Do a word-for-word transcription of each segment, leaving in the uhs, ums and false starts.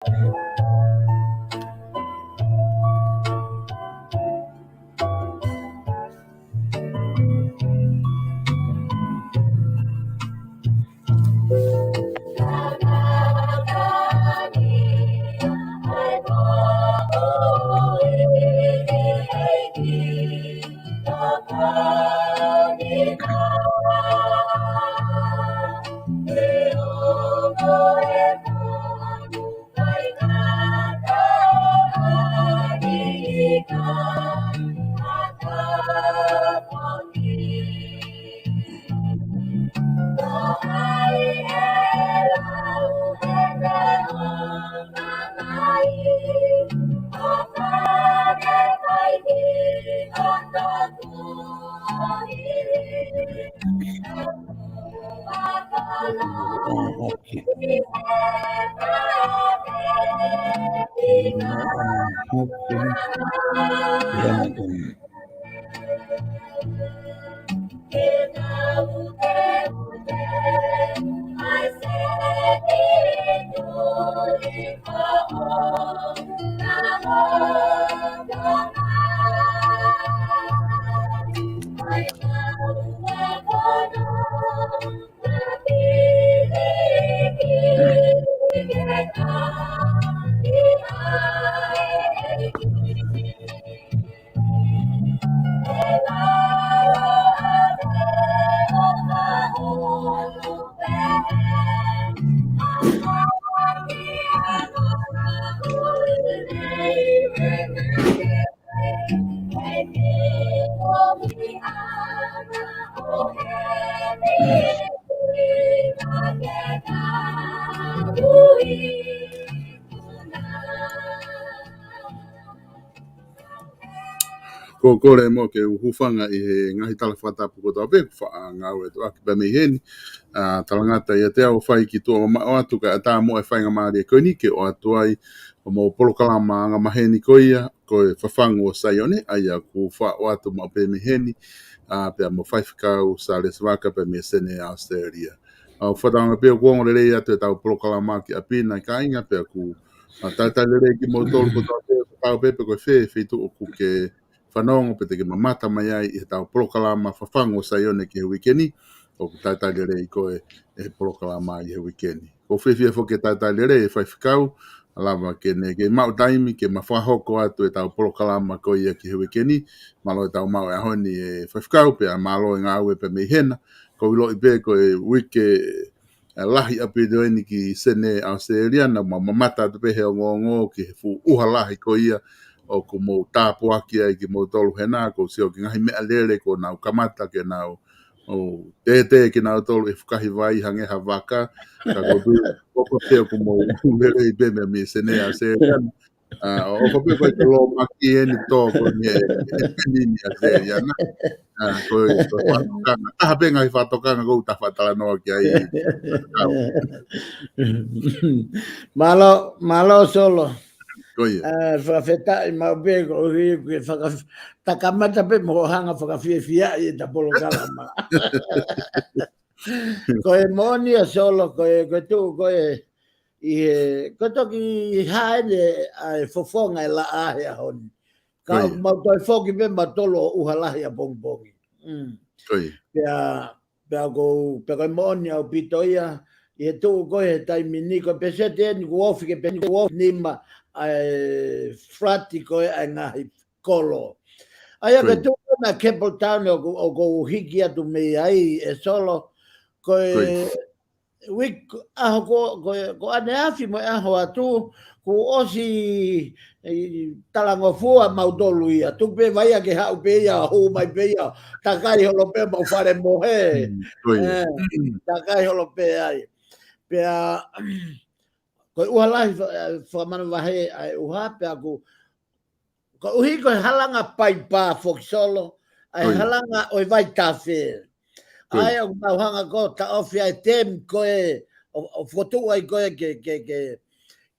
Oh, okay. Oh, okay. Yeah, um, Ko e kole mo ke u hūfanga ʻi he ngaahi tala fakatapu kotoa pē, kuo faʻa ngāueʻaki pē mei heni. ʻA, talangata ʻiate au ʻo fai ki tuʻa mamaʻo atu kae ʻatā mo e faingamālie ko eni ke ʻoatu ai ʻa e polokalama angamaheni ko ia, ko e Fafangu ʻo Saione, ʻa ia kuo faʻa ʻoatu maʻu pē mei heni, ʻa, pea mo Faifekau Sālesi Vaka pea mei Senē ʻAositelēlia. ʻA, ʻoku fakatauange pē ʻoku ongo lelei atu ʻetau polokalama ki ʻapi na kāinga, pea ʻoku, ʻa, talitali lelei kimoutolu kotoa pē, ʻoku tau pē pe ko e fē feituʻu ʻoku ke fanongo pe te ke mamata mai ai ʻi heʻetau polokalama Fafangu ʻo Saione ki he uike ni, ʻoku talitali lelei koe ʻe he polokalama ʻi he uike ni. ʻOku ou fiefia foki ke talitali lelei ʻe Faifekau, ʻa, lava ke ne kei maʻu taimi ke ma fakahoko atu ʻetau polokalama ko ia ki he uike ni. Mālō ʻetau maʻu e ʻaho ni ʻe Faifekau, pea mālō e ngāue pē mei hena. ʻOku ou ʻiloʻi pē ko e uike, ʻa, lahi ʻaupito eni ki Senē ʻAositelēlia, naʻa mau mamata atu pē he ongoongo ki he fuʻu ʻuha lahi ko ia ʻoku mou tāpuaki ai kimoutolu hena, ʻoku ou sio ki he ngaahi meʻalele kuo nau kamata ke nau ʻo tētē kinautolu ʻi he fukahi vai hangē ha vaka, ka ʻoku ou tui ʻoku pē ʻoku mou lelei pē mei, mei Senē ʻAositelēlia. ʻA, ʻoku pē ko e lōmaki eni tō ko eni ʻe, ʻe pini ni ʻAositelēlia na. ʻA, ko e, ko e fakatokanga. Taha pē ngaahi fakatokanga ʻoku ou tau faʻa talanoa ki ai. Mālō, mālō Solo. Ko ia. ʻA, fakafetaʻi maʻu pē koeʻuhi ko e faka-, ta kamata pē mo hanga fakafiefiaʻi ʻeta polokalama. Ko e moʻoni ʻa Solo, ko e, ko e tuʻu ko ē ʻi he, ko e toki hā eni ʻa e fofonga e laʻā he ʻaho ni. Ka ʻoku mau toe foki pē mautolu ʻo ʻuha lahi ʻapongipongi. Mm. Pea, pea ko, pea ko e moʻoni ʻaupito ia, ʻi he tuʻu ko ē he taimi ni, ko e peseti eni kuo ofi ke pe-, kuo ofi nima ʻa e flati ko ē ʻa e ngaahi kolo. ʻA ia ko e tuʻu ko ē na Campbelltown ʻoku, ʻoku ou hiki atu mei ai ʻe Solo, ko e uike, ʻaho ko, ko, ko ʻaneafi mo e ʻaho atu, kuo ʻosi, ʻi, talangofua mautolu ia. Tuku pē vaia ke haʻu pē ia, hū mai pē ia. Takai holo pē mau fale mohe. Mm, ko ia. ʻE, takai holo pē ai. Pea, ko e ʻuha lahi fa-, fakamanavahē ʻa e ʻuha, pea ʻoku koeʻuhi ko e halanga paipā foki Solo, ʻa e halanga ʻo e vaitafe. ʻA ia ʻoku mau hanga ko ē ʻo taʻofi ʻa e temi ko ē, ʻo, ʻo fokotuʻu ai ko ē ke, ke, ke,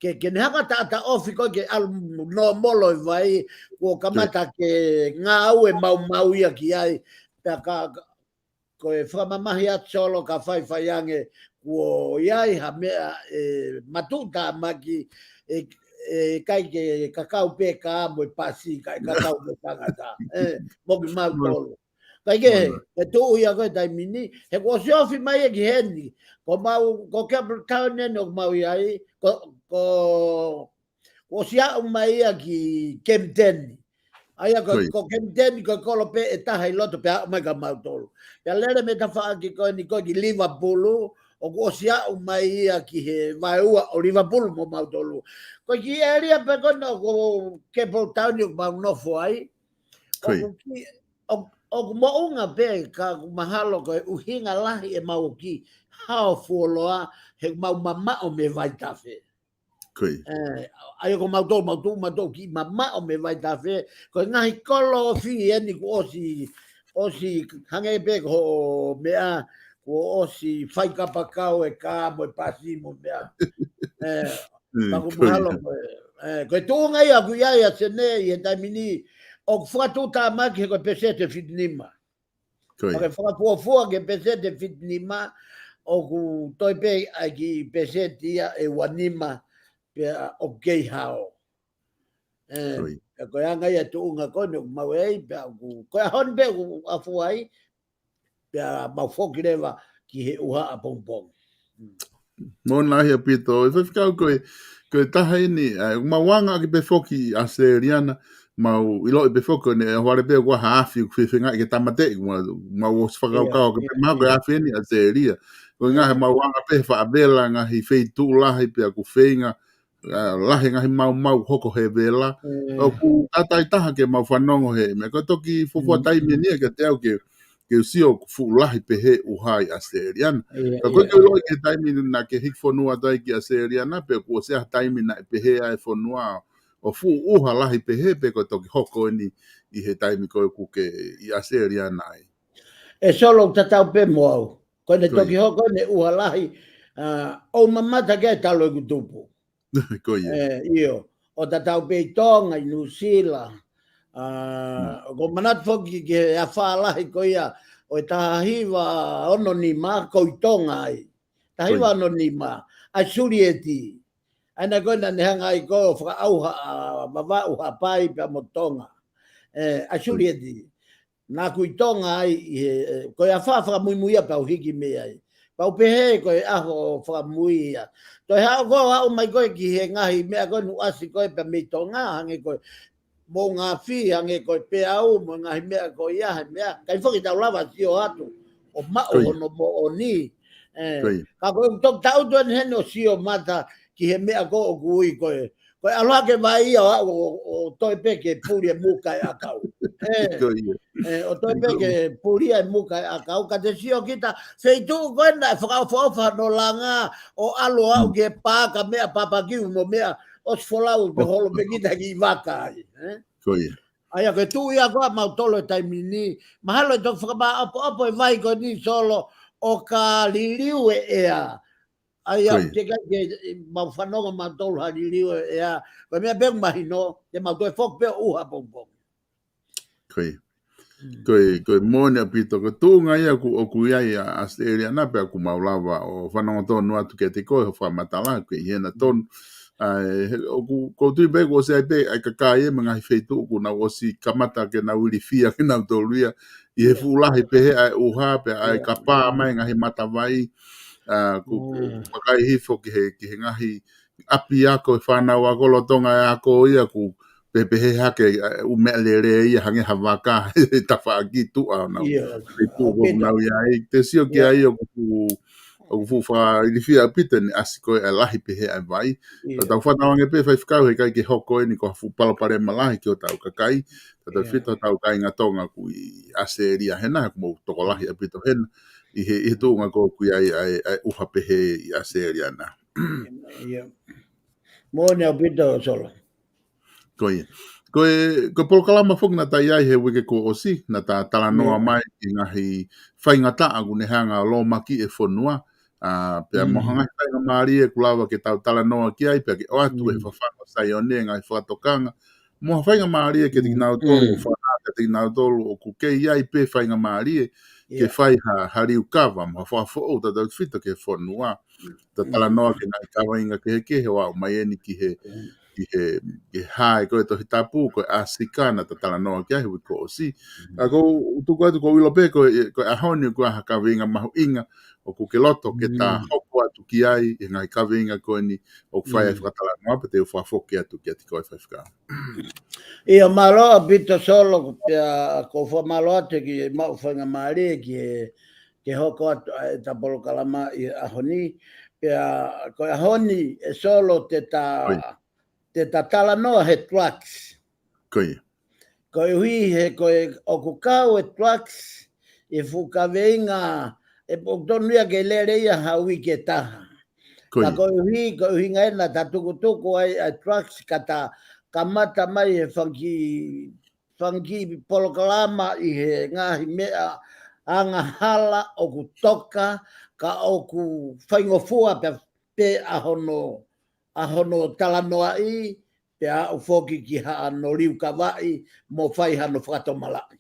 ke, ke ne hanga ʻo taʻataʻofi ko ē ke ʻalu nōmolo e vai, kuo kamata ke ngāue maumau ia ki ai, pea ka, ka, ko e fakamamahi atu Solo ka faifai ange kuo ʻi ai ha meʻa ʻe matuʻutāmaki ʻe, ʻe ʻikai ke kakau pē e kā mo e pasi, kae kakau mo e tangata. ʻE, mo kimautolu. Kae kehe, ʻe tuʻu ia ko e taimi ni, he kuo ʻosi ofi mai ia ki heni. Ko mau, ko Campbelltown eni ʻoku mau ʻi ai, ko, ko, kuo ʻosi aʻu mai ia ki Kempiteni. ʻA ia ko, ko Kempiteni ko e kolo pē ʻe taha ʻi loto pea aʻu mai kia mautolu. Pea lele mei he tafaʻaki ko eni ko e ki Livapulu, ʻoku ʻosi aʻu mai ia ki he vaeua ʻo Livapulu mo mautolu. Ko e kiʻi ʻēlia pē ko ena ʻoku Campbelltown ʻoku mau nofo ai. ʻOku ki-, ʻo-, ʻoku moʻunga pē ka ʻoku mahalo ko e ʻuhinga lahi ʻemau kiʻi hao fuoloa he mau mamaʻo mei he vaitafe. ʻE, ʻa ia ko mautolu, mautolu, mautolu kiʻi mamaʻo mei he vaitafe, ko e ngaahi kolo ofi eni kuo ʻosi, ʻosi hangē pē ko hoʻo meʻa, kuo ʻosi fai kapakau e kā mo e pasi mo e meʻa. ʻE, ka ʻoku mahalo ko e, ʻe, ko e tuʻunga ia ʻoku ʻi ai ʻa Sene ʻi he taimi ni, ʻoku fakatuʻutāmaki he ko e peseti ʻe fitu nima. Ka ke fakafuofua ki he peseti ʻe fitu nima, ʻoku toe pē ʻa e kiʻi peseti ia ʻe ua nima, pea ʻoku kei hao. ʻE, pea ko e anga ia e tuʻunga ko eni ʻoku mau ʻi ai, pea ʻoku, ko e ʻaho ni pē ʻoku ʻafu ai, pea mau foki leva ki he ʻuha ʻapongipongi. Moʻoni lahi ʻaupito, ʻe Faifekau ko e, ko e taha eni, ʻa, mau anga ʻaki pē foki ʻi ʻAositelēlia na, mau ʻiloʻi pē foki ko eni, ʻe hoko atu pē ʻoku ʻi ai ha afi ʻoku fefengaʻi ke tāmateʻi, mau, mau ʻosi fakakaukau ʻaki pē mahalo ko e afi eni ʻAositelēlia. Ko e ngaahi mau anga pē he faʻa vela, ngaahi feituʻu lahi pea ʻoku feinga, ʻa, lahi ngaahi maumau hoko he vela. ʻOku taautaha ke mau fanongo he, meʻa ko e toki fuofua taimi eni ia kiate au ke, ke u sio ʻoku fuʻu lahi pehē ʻuha ʻi ʻAositelēlia na. Ka ko e ke ʻiloʻi ki he taimi naʻa ke hiki fonua atu ai ki ʻAositelēlia na, pe kuo ʻosi ʻi ai ha taimi naʻe pehē ai e fonua ʻo fuʻu ʻuha lahi pehē pe ko e toki hoko eni ʻi he taimi ko ē ʻoku ke ʻi ʻAositelēlia na ai. ʻE Solo tatau pē mo au. Ko ʻene toki hoko eni e ʻuha lahi, ʻa, ʻoku mamata ki ai talu ʻeku tupu. ʻE, ʻio. ʻO tatau pē ʻi Tonga, ʻi Nuʻusila. ʻA, ʻoku ou manatu foki ki he afā lahi ko ia ʻo e taha hiva ono nima, ʻoku ou ʻi Tonga ai. Taha hiva ono nima, ʻa Sulieti. ʻA ia ko ena ne hanga ai ko ē ʻo fakaʻauha ʻa Vavaʻu, Haʻapai pea mo Tonga. ʻE, ʻa Sulieti. Naʻa ku ʻi Tonga ai ʻi he, ʻe, ko e afā fakamuimui ia pea u hiki mei ai. Pea u pehē ko e ʻaho fakamui ia. Toe haʻu ko ē ʻo aʻu mai ko ē ki he ngaahi meʻa ko ē ʻoku ʻasi ko ē pea mei Tonga, hangē ko e moʻunga afi, hangē ko e peau, mo e ngaahi meʻa ko ia, he meʻa. ʻIkai foki te tau lava sio atu ʻo maʻu hono moʻoni. ʻE, ka ko e toki taʻutu eni heni ʻo sio mata ki he meʻa ko ē ʻoku ui ko e, ko e ʻalu hake vai ia ʻo, ʻo, ʻo toe pē ke puli e muka e ʻakau. ʻE, ʻo toe pē ke puli e muka e ʻakau. Ka te sio kita, feituʻu ko ena ʻe fakaʻofoʻofa hono langa ʻo ʻalu ʻo aʻu ki he paaka meʻa papakiu mo meʻa ʻosi folau pe holo pē kita ki vaka ai. ʻE? ʻA ia ko e tuʻu ia ko ē ʻa mautolu he taimi ni, mahalo ʻe toki fakamāʻopoʻopo e vai ko eni Solo ʻo ka liliu e ʻea. ʻA ia, teʻeki ai ke mau fanongo mautolu ha liliu e ʻea. Ko e meʻa pē ʻoku mahino, te mau toe foki pē ʻo ʻuha ʻapongipongi. Ko e, ko e moʻoni ʻaupito, ko e tuʻunga ia ʻoku, ʻoku ʻi ai ʻa ʻAositelēlia na pea ʻoku mau lava ʻo fanongo tonu atu kiate koe, hoʻo fakamatala, ʻoku ʻi hena tonu. ʻA e, he, ʻoku, ʻoku ou tui pē kuo ʻosi ʻi ai pē ʻa e kakai ē mo e ngaahi feituʻu kuo nau ʻosi kamata ke nau ilifia ke nau tolu ia ʻi he fuʻu lahi pehē ʻa e ʻuha pea ʻa e kapā mai ngaahi matavai, ʻa, ʻoku, ʻoku vakai hifo ki he, ki he ngaahi ʻapiako e fānau ako lolotonga e ako ia ʻoku pehē hake, ʻa, ʻū meʻalele ia hangē ha vaka he tafaʻaki tuʻa ʻo nau. Feituʻu ʻoku nau ʻi ai. Te sio ki ai ʻoku fuʻu ʻoku fuʻu fakailifia ʻaupito ʻene ʻasi ko ē ʻa e lahi pehē ʻa e vai. Ka tau fanongo ange pē Faifekau he ʻikai ke hoko eni ko ha fuʻu palopalema lahi ki hotau kakai. Ka tau fito hotau kāinga Tonga ʻoku ʻi ʻAositelēlia hena, ʻoku mou tokolahi ʻaupito hena. ʻI he, ʻi he tuʻunga ko ē ʻoku ʻi ai ʻa e, ʻa e ʻuha pehē ʻi ʻAositelēlia na. Moʻoni ʻaupito Solo. Ko ia. Ko e, ko e polokalama foki naʻa ta ʻi ai he uike kuo ʻosi, naʻa ta talanoa mai ki he ngaahi faingataʻa ʻoku ne hanga ʻo lōmakiʻi e fonua. ʻA, pea mo ha ngaahi faingamālie ʻoku lava ke tau talanoa ki ai, pea ke ʻoatu ʻe he fafanga ʻo Saione e ngaahi fakatokanga. Mo ha faingamālie kiate kinautolu, ʻo fakahā kiate kinautolu ʻoku kei ʻi ai pē faingamālie ke fai ha, ha liukava mo ha fakafoʻou tautautefito ki he fonua. Ta talanoa ki he ngaahi kaveinga kehekehe ʻo aʻu mai eni ki he, ki he, ki he hā ʻi he Tohi Tapu, ko e ʻāsika naʻa ta talanoa ki ai he uike kuo ʻosi. Ka ʻoku ou tuku atu ʻoku ou ʻilo pē ko e, ko e ʻaho ni ʻoku ʻi ai ha kaveinga mahuʻinga ʻoku ke loto ke ta hoko atu ki ai, ʻi he ngaahi kaveinga ko eni ʻoku fai ai fakatalanoa, pea te u fakafoki atu kiate koe Faifekau. ʻIo, mālō ʻaupito Solo, pea ʻoku ou fakamālō atu ki he maʻu faingamālie ki he, ke hoko atu ʻa ʻeta polokalama ʻi he ʻaho ni. Pea ko e ʻaho ni ʻe Solo te ta, te ta talanoa he drugs. Ko ia. Koeʻuhi he ko e ʻoku kau e drugs ʻi he fuʻu kaveinga, ʻe ʻoku tonu ia ke lele ia ha uike ʻe taha. Ka koeʻuhi, koeʻuhi ngaahi naʻa ta tukutuku ai ʻa e drugs ka ta kamata mai he fanga kiʻi, fanga kiʻi polokalama ʻi he ngaahi meʻa angahala ʻoku toka, ka ʻoku faingofua pē, pē ʻa hono, ʻa hono talanoaʻi, pea aʻu foki ki haʻano liukavaʻi mo fai hano fakatomalaʻi.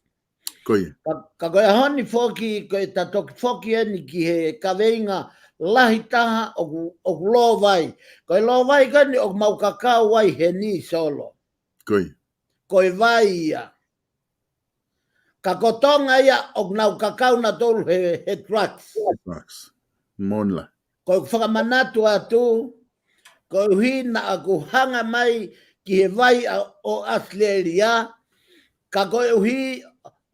Ko ia. Ka, ka ko e ʻaho ni foki, ko e ta toki foki eni ki he kaveinga lahi taha ʻoku, ʻoku lōvai. Ko e lōvai ko eni ʻoku mau kakau ai heni Solo. Ko ia. Ko e vai ia. Ka ko Tonga ia ʻoku nau kakau nautolu he, he drugs. Drugs. Moʻoni lahi. Ko e fakamanatu atu, koeʻuhi naʻa ku hanga mai ki he vai ʻa, ʻo ʻAositelēlia, ka koeʻuhi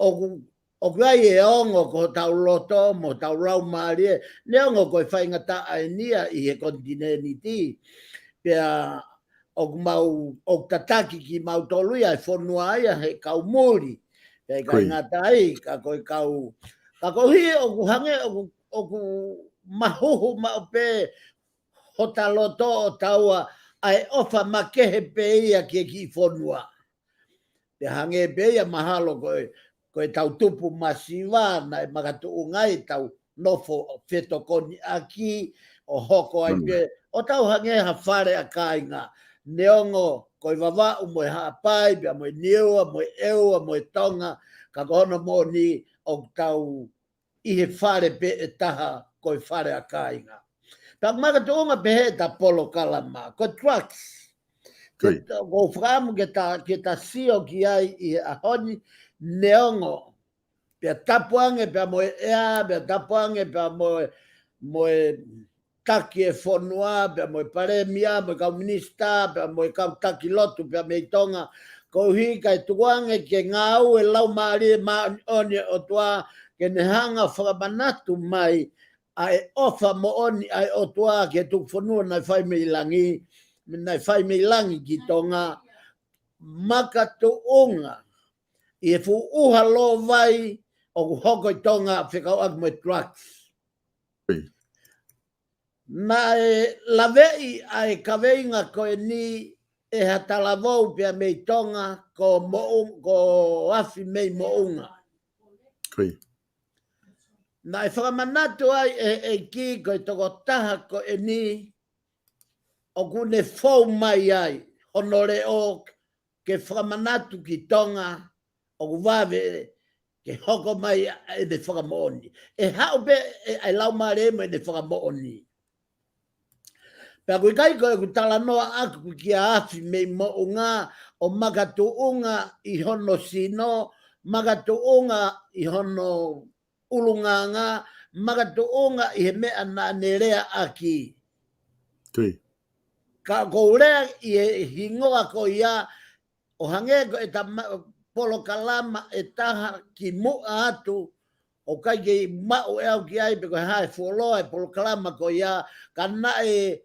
ʻoku, ʻoku ʻi ai e ongo ko hotau loto mo hotau laumālie, neongo ko e faingataʻa eni ia ʻi he konitinēniti. Pea ʻoku mau, ʻoku tataki kimautolu ia ʻe he fonua ia he kau muli. Pea ʻikai ngata ai, ka ko e kau, ka koeʻuhi ʻoku hangē ʻoku, ʻoku mahuhu maʻu pē hota loto ʻo taua ʻa e ʻofa makehe pē ia ki he kiʻi fonua. Pea hangē pē ia mahalo ko e, ko e tau tupu masiva naʻe makatuʻunga ai tau nofo fetokoniʻaki ʻo hoko ai pē ʻo tau hangē ha fale ʻa kāinga. Neongo ko e Vavaʻu mo e Haʻapai, pea mo e Niua, mo e ʻEua, mo e Tonga, ka ko hono moʻoni ʻoku tau ʻi he fale pē ʻe taha ko e fale ʻa kāinga. Pea makatuʻunga pē he ta polokalama, ko e drugs. Ko ia. Te ta, ʻoku ou fakaʻamu ke ta, ke ta sio ki ai ʻi he ʻaho ni neongo. Pea tapu ange pea mo e ʻea, pea tapu ange pea mo e, mo e taki e fonua, pea mo e palēmia, mo e kau minisitā, pea mo e kau taki lotu, pea mei Tonga. Koeʻuhi kae tuku ange ke ngāue Laumālie Māʻoniʻoni ʻo e ʻOtua, ke ne hanga fakamanatu mai ʻa e ʻofa moʻoni ʻa e ʻOtua ki he tuku fonua naʻe fai mei langi, naʻe fai mei langi ki Tonga. Makatuʻunga ʻi he fuʻu ʻuha lōvai ʻoku hoko ʻi Tonga fekauʻaki mo e drugs. Naʻe laveʻi ʻa e kaveinga ko eni ʻe ha talavou pea mei Tonga ko Moʻu-, ko Afi mei Moʻunga. Ko ia. Naʻe fakamanatu ai ʻe he ʻEiki ko e tokotaha ko eni ʻoku ne fou mai ai hono leʻo ke fakamanatu ki Tonga ʻoku vave ke hoko mai ʻa ʻene fakamoʻoni. ʻE haʻu pē ʻe, ʻa e Laumālie mo ʻene fakamoʻoni. Pea ʻoku ʻikai ko ʻeku talanoa ʻaku kia Afi mei Moʻunga ʻo makatuʻunga ʻi hono sino, makatuʻunga ʻi hono ʻulungaanga, makatuʻunga ʻi he meʻa naʻa ne leaʻaki. Ko ia. Ka ʻoku ou lea ʻi he hingoa ko ia, ʻo hangē ko ʻeta ma-, polokalama ʻe taha kimuʻa atu, ʻoku ʻikai ke maʻu ʻe au ki ai pe ko e hā e fuoloa e polokalama ko ia, ka naʻe,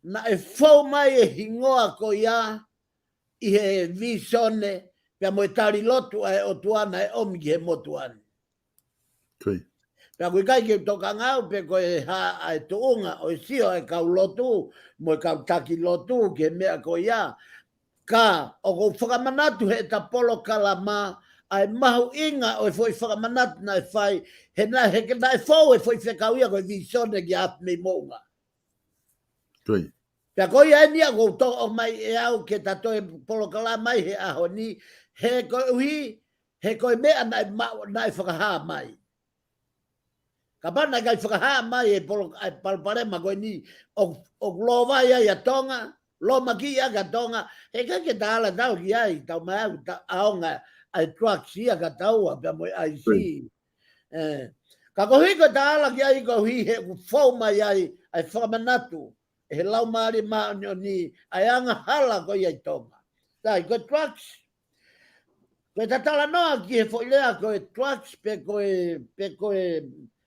naʻe fou mai e hingoa ko ia ʻi he vīsone, pea mo e tali lotu ʻa e ʻOtua naʻe ʻomi ki he motuʻa ni. Ko ia. Pea ʻoku ʻikai ke u tokanga au pe ko e hā ʻa e tuʻunga ʻo e sio ʻa e kau lotu, mo e kau taki lotu ki he meʻa ko ia. Ka, ʻoku ou fakamanatu heʻeta polokalama, ʻa e mahuʻinga ʻo e foʻi fakamanatu naʻe fai, he naʻe, he naʻe fou e foʻi fekau ia ko e vīsone kia Afi mei Moʻunga. Ko ia. Pea ko ia eni ia ʻoku ou toʻo mai ʻe au ke ta toe polokalama ai he ʻaho ni, he koeʻuhi, he ko e meʻa naʻe ma-, naʻe fakahā mai. Kapau naʻe ʻikai fakahā mai e polo-, e palopalema ko eni ʻoku, ʻoku lōvai ai ʻa Tonga, lōmakiʻi ʻaki ʻa Tonga, heʻikai ke ta ala tau ki ai, tau mai au ta ʻaonga ʻa e drugs ia ka taua pea mo e ʻaisi. ʻE, ka koeʻuhi ko e ta ala ki ai koeʻuhi he ʻoku fou mai ai ʻa e fakamanatu ʻe he Laumālie Māʻoniʻoni ʻa e angahala ko ia ʻi Tonga. Sai, ko e drugs. Ko e ta talanoa ki he foʻi lea ko e drugs pe ko e, pe ko e,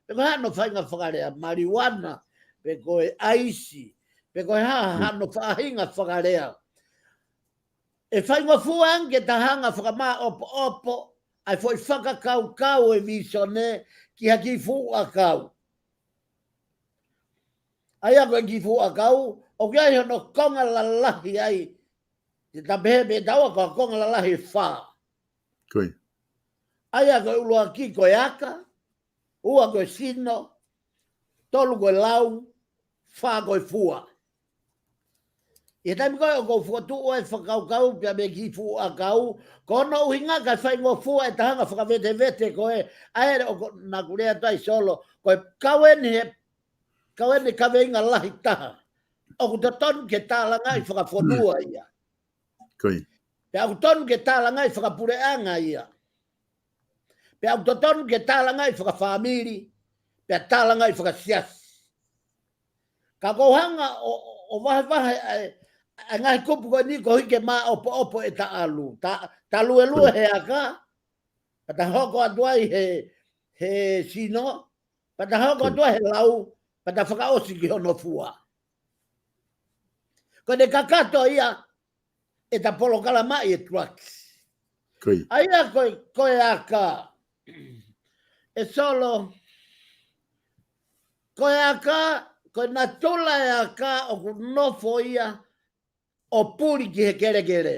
pe ko e hano faʻahinga fakalea, marijuana, pe ko e ʻaisi, pe ko e hā hano faʻahinga fakalea. ʻE faingofua ange ke ta hanga fakamāʻopoʻopo ʻa e foʻi fakakaukau e vīsone ki ha kiʻi fuʻu ʻakau. ʻA ia ko e kiʻi fuʻu ʻakau, ʻoku ʻi ai hono konga lalahi ai, te ta pehē pē taua ko e konga lalahi ʻe fā. Ko ia. ʻA ia ko e ʻuluaki ko e aka, ua ko e sino, tolu ko e lau, fā ko e fua. ʻI he taimi ko ē ʻoku ou fokotuʻu ai e fakakaukau pea mo e kiʻi fuʻu ʻakau, ko hono ʻuhinga kae faingofua e ta hanga fakavetevete ko ē, ʻa ē ʻoku, naʻa ku lea atu ai Solo, ko e kau eni he, kau eni kaveinga lahi taha. ʻOku totonu ke tālangaʻi fakafonua ia. Ko ia. Pea ʻoku totonu ke tālangaʻi fakapuleʻanga ia. Pea ʻoku totonu ke tālangaʻi fakafāmili, pea tālangaʻi fakasiasi. Ka ʻoku ou hanga ʻo, ʻo, ʻo vahevahe ʻa e, ʻa e ngaahi kupu ko eni koeʻuhi ke māʻopoʻopo e ta ʻalu. Ta, ta luelue he aka, pea ta hoko atu ai he, he sino, pea ta hoko atu ai he lau, pea ta fakaʻosi ki hono fua. Ko ʻene kakato ia, e ta polokalamaʻi e drugs. Ko ia. ʻA ia ko e, ko e aka. ʻE Solo, ko e aka, ko e natula e aka ʻoku nofo ia ʻo puli ki he kelekele.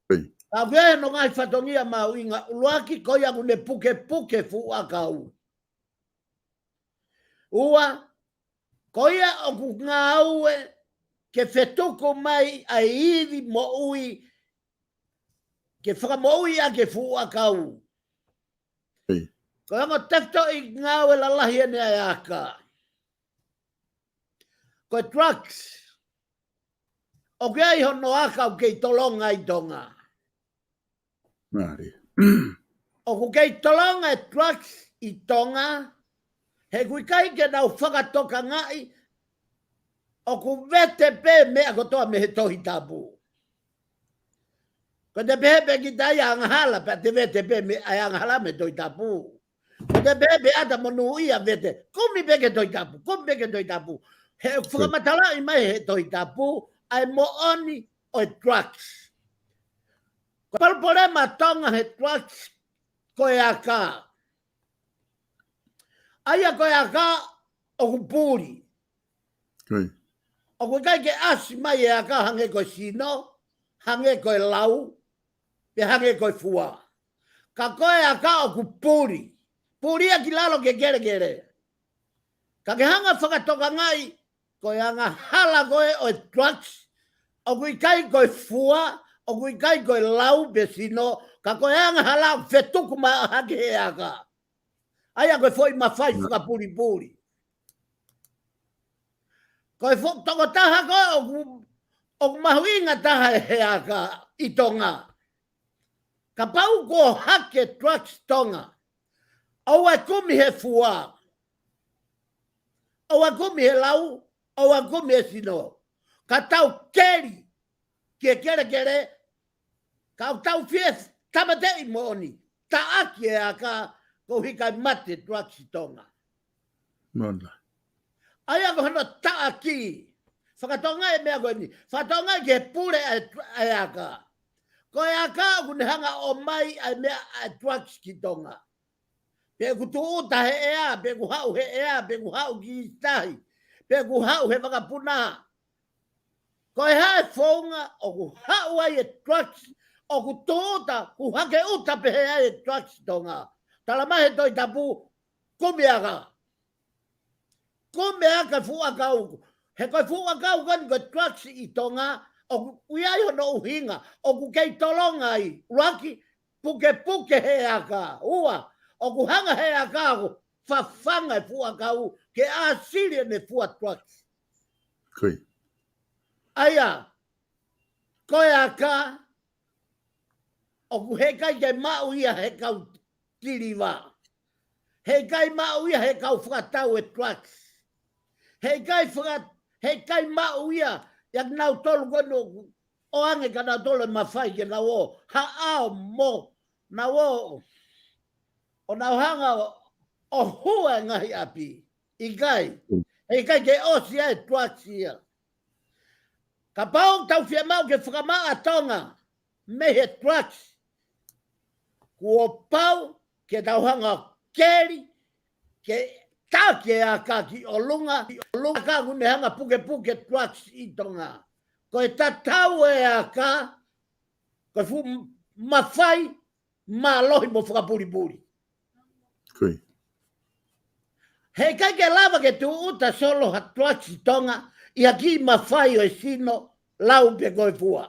Ko ia. Ka ʻoku ʻi ai hono ngaahi fatongia mahuʻinga, ʻuluaki ko ia ʻoku ne pukepuke fuʻu ʻakau. Ua, ko ia ʻoku ngāue ke fetuku mai ʻa e ivi moʻui, ke fakamoʻui ʻaki e fuʻu ʻakau. Ko e ongo tefitoʻi ngāue lalahi eni ʻa e aka. Ko e drugs. ʻOku ʻi ai hono aka ʻoku kei tolonga ʻi Tonga. ʻOku kei tolonga e drugs ʻi Tonga, he ʻoku ʻikai ke nau fakatokangaʻi, ʻoku vete pē meʻa kotoa mei he Tohi Tapu. Ko ʻete pehē pē kita ia angahala, pea te vete pē meʻa ʻa e angahala mei he Tohi Tapu. Ko ʻete pehē pē ʻata monūʻia vete, kumi pē ki he Tohi Tapu, kumi pē ki he Tohi Tapu. He fakamatalaʻi mai he Tohi Tapu ʻa e moʻoni ʻo e drugs. Ko e palopalema Tonga he drugs ko e aka. ʻA ia ko e aka ʻoku puli. ʻOku ʻikai ke ʻasi mai e aka hangē ko e sino, hangē ko e lau, pe hangē ko e fua. Ka ko e aka ʻoku puli. Puli ia ki lalo ki he kelekele. Ka ke hanga fakatokangaʻi, ko e angahala ko ē ʻo e drugs, ʻoku ʻikai ko e fua, ʻoku ʻikai ko e lau pe sino, ka ko e angahala ʻoku fetuku mai hake he aka. ʻA ia ko e foʻi mafai fakapulipuli. Ko e foʻi tokotaha ko ē ʻoku, ʻoku mahuʻinga taha he aka ʻi Tonga. Kapau kuo hake drugs Tonga, ʻoua ʻe kumi he fua, ʻoua ʻe kumi he lau, ʻoua ʻe kumi he sino. Ka tau keli ki he kelekele, ka ʻoku tau fie tāmateʻi moʻoni, taʻaki e aka, koeʻuhi kae mate drugs ʻi Tonga. ʻA ia ko hono taʻaki. Fakatokangaʻi e meʻa ko eni. Fakatokangaʻi ki he pule ʻa e, ʻa e aka. Ko e aka ʻoku ne hanga ʻo ʻomai ʻa e meʻa ʻa e drugs ki Tonga. Pe ʻoku tūʻuta he ʻea, pe ʻoku haʻu he ʻea, pe ʻoku haʻu ki tahi, pe ʻoku haʻu he vakapuna. Ko e hā e founga ʻoku haʻu ai e drugs, ʻoku tūʻuta, ʻoku hake ʻuta pehē ai e drugs Tonga. Tala mai he Tohi Tapu, kumi aka. Kumi aka fuʻu ʻakau. He ko e fuʻu ʻakau ko eni ko e drugs ʻi Tonga, ʻoku ʻi ai hono ʻuhinga, ʻoku kei tolonga ai, ʻuluaki, pukepuke he aka. Ua, ʻoku hanga he aka ʻoku fafanga e fuʻu ʻakau ke ʻāsili ʻene fua trucks. ʻA ia, ko e aka, ʻoku heʻikai ke maʻu ia he kau tiliva. Heʻikai maʻu ia he kau fakatau e trucks. Heʻikai faka-, heʻikai maʻu ia ia nautolu ko eni ʻoange kia nautolu e mafai ke nau ō haʻao mo nau ō ʻo nau hanga ʻo, ʻo hua e ngaahi ʻapi. ʻIkai. Heʻikai ke ʻosi ai e trucks ia. Kapau ʻoku tau fiemaʻu ke fakamaʻa Tonga mei he trucks, kuo pau ke tau hanga ʻo keli, ke taki e aka ki ʻolunga, ki ʻolunga ka ʻoku ne hanga pukepuke trucks ʻi Tonga. Ko e tatau e aka, ko e fuʻu mafai mālohi mo fakapulipuli. Heʻikai ke lava ke tūʻuta solo ha trucks ʻi Tonga ʻi ha kiʻi mafai ʻo e sino lau pe ko e fua.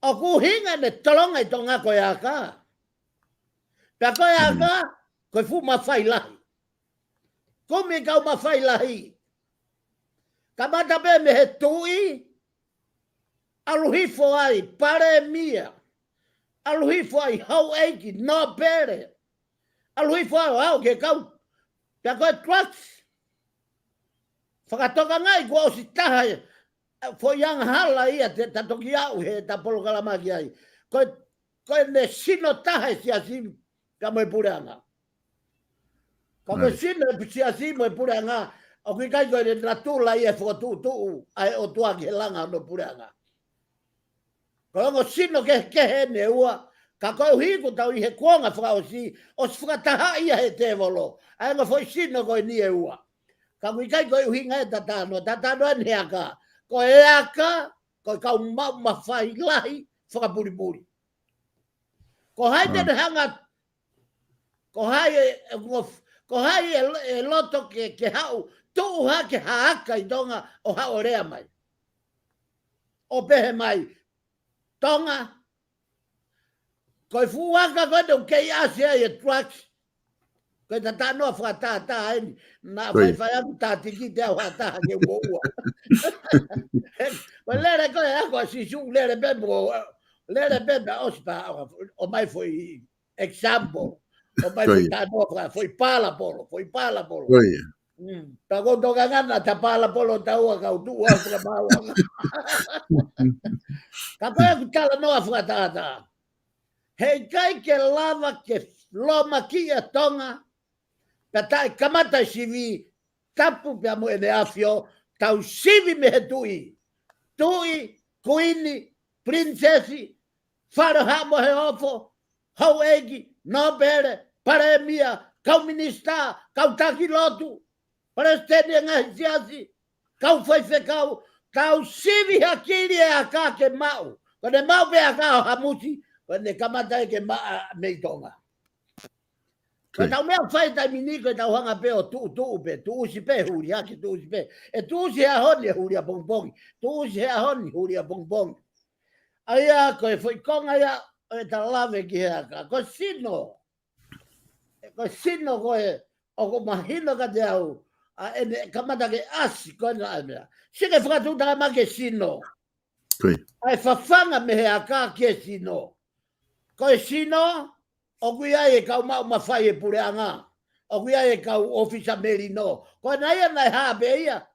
ʻOku ʻuhinga ʻene tolonga ʻi Tonga ko e aka. Pea ko e aka, ko e fuʻu mafai lahi. Kumi e kau mafai lahi. Kamata pē mei he tuʻi, ʻalu hifo ai palēmia, ʻalu hifo ai houʻeiki, nōpele, ʻalu hifo ai ʻo aʻu ki he kau, pea ko e trucks. Fakatokangaʻi kuo ʻosi taha e, e foʻi angahala ia te ta toki aʻu he ta polokalama ki ai. Ko e, ko ʻene sino taha e siasi pea mo e puleʻanga. Ka ko e sino e siasi mo e puleʻanga, ʻoku ʻikai ko e natula ia e fokotuʻutuʻu ʻa e ʻOtua ki he langa hono puleʻanga. Ko e ongo sino kehekehe ʻe ua, ka koeʻuhi kuo tau ʻi he kuonga fakaʻosi, ʻosi fakatahaʻi ia he tēvolo ʻa e ongo foʻi sino ko eni ʻe ua. Ka ʻoku ʻikai ko e ʻuhinga e tatanoa, tatanoa eni he aka. Ko e aka, ko e kau maʻu mafai lahi fakapulipuli. Ko hai te ne hanga, ko hai e, e ngof-, ko hai e, e loto ke, ke haʻu, tuʻu hake ha aka ʻi Tonga ʻo haʻu ʻo lea mai, ʻo pehē mai, Tonga, ko e fuʻu aka ko ē ʻoku kei ʻasi ai e trucks, ko e tatanoa fakatātā eni, naʻa faifai aku tatiki te au ha taha ke ua ua. Ko e lele ko ē ʻa ko ā Sīsū lele pē mo, lele pē mo ʻosi pea ʻomai foʻi example. ʻOmai foʻi tatanoa faka-, foʻi palapolo, foʻi palapolo. Mm. Pea ko e tokanga naʻa ta palapolo taua kau tuʻu ʻa fakamau. Ka ko e ʻeku talanoa fakatātā. Heʻikai ke lava ke lomaki ʻa Tonga, pea taʻe kamata e sivi, tapu pea mo ʻEne ʻAfio, tau sivi mei he tuʻi. Tuʻi, kuini, pilinisesi, fale haʻa mo e ofo, houʻeiki, nōpele, palēmia, kau minisitā, kau taki lotu, palesiteni e ngaahi siasi, kau faifekau, tau sivi hakili e aka ke maʻu. Ko ʻene maʻu pē aka ʻo hamusi, ko ʻene kamata ʻe ke maʻa mei Tonga. Ko e tau meʻa fai taimi ni ko e tau hanga pē ʻo tuʻutuʻu pē, tuʻusi pē huli hake, tuʻusi pē. ʻE tuʻusi he ʻaho ni ʻe huli ʻapongipongi. Tuʻusi he ʻaho ni huli ʻapongipongi. ʻA ia ko e foʻi konga ia ʻo e ta lave ki he aka. Ko e sino. Ko e sino ko ē ʻoku mahino kiate au ʻa ʻene kamata ke ʻasi ko ena ʻa e meʻa. Sike fakatutala mai ke sino. ʻA e fafanga mei he aka ki he sino. Ko e sino, ʻoku ʻi ai e kau maʻu mafai e puleʻanga. ʻOku ʻi ai e kau ʻōfisa melino. Ko ena ia naʻe hā pē ia.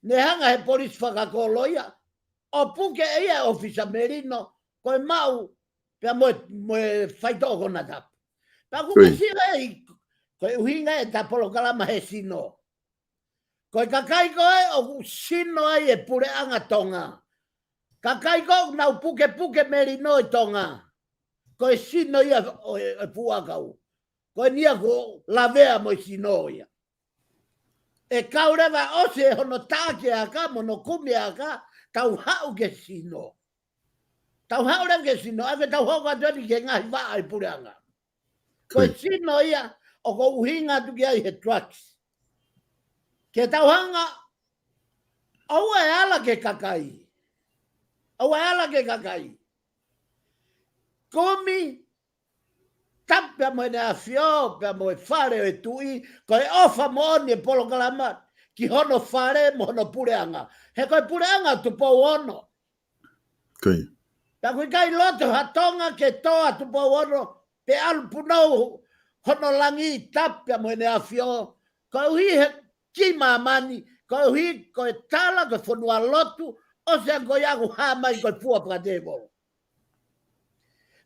Ne hanga he polisi fakakolo ia ʻo puke ia e ʻōfisa melino. Ko e maʻu, pea mo e, mo e faitoʻo konatapu. Pea ʻoku ke sio ai, ko e ʻuhinga e ta polokalama he sino. Ko e kakai ko ē ʻoku sino ai e puleʻanga Tonga. Kakai ko ē ʻoku nau pukepuke melino ʻi Tonga. Ko e sino ia ʻo e, e fuʻu ʻakau. Ko eni ia ko e lavea mo e sino ia. ʻE kau leva ʻosi e hono taʻaki e aka mo hono kumi e aka, tau haʻu ke sino. Tau haʻu leva ke sino, ʻa ia ke tau hoko atu eni ki he ngaahi vaʻa ʻi puleʻanga. Ko e sino ia ʻoku ou ʻuhinga atu ki ai he trucks. Ke tau hanga, ʻoua ʻe ala ki he kakai. ʻOua ʻe ala ki he kakai. Kumi, tapu pea mo ʻEne ʻAfio, pea mo e Fale ʻo e Tuʻi, ko e ʻofa moʻoni e polokalama ki hono fale mo hono puleʻanga. He ko e puleʻanga Tupou Ono. Ko ia. Pea ʻoku ʻikai loto ha Tonga ke tō ʻa Tupou Ono, pe ʻalu punou hono langi, tapu pea mo ʻEne ʻAfio. Koeʻuhi he kiʻi māmani, koeʻuhi ko e tala, ko e fonua lotu, ʻosi ange ko ia ʻoku hā mai ko e fua fakatēvolo.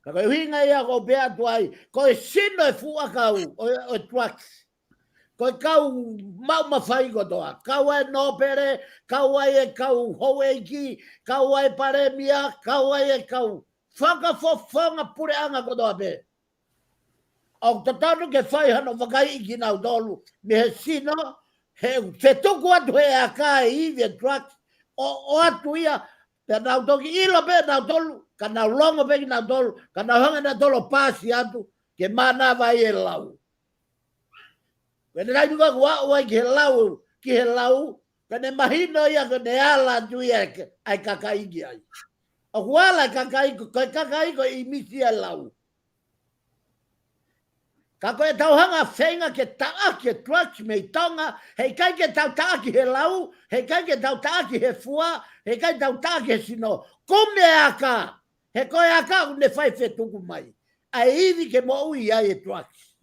Ka ko e ʻuhinga ia ʻoku ou pehē atu ai, ko e sino e fuʻu ʻakau ʻo, ʻo e drugs. Ko e kau maʻu mafai kotoa, kau ai e nōpele, kau ai e kau houʻeiki, kau ai e palēmia, kau ai e kau fakafofonga puleʻanga kotoa pē. ʻOku totonu ke fai hano vakaiʻi kinautolu mei he sino, he fetuku atu he ʻaka e ivi e drugs, ʻo, ʻoatu ia, pea nau toki ʻilo pē nautolu, ka nau longo pē kinautolu, ka nau hanga nautolu ʻo paasi atu, ke mānava ai e lau. Ko ʻene taimi ko ē ʻoku aʻu ai ki he lau, ki he lau, ko ʻene mahino ia ko ʻene ala atu ia ʻa e, ʻa e kakai ki ai. ʻOku ala e kakai, ko, ko e kakai ko e ʻimisi ʻa e lau. Ka ko ʻetau hanga feinga ke taʻaki e drugs mei Tonga, heʻikai ke tau taʻaki he lau, heʻikai ke tau taʻaki he fua, heʻikai tau taʻaki he sino. Kumi e ʻaka, he ko e ʻaka ʻoku ne fai fetuku mai ʻa e ivi ke moʻui ai e drugs.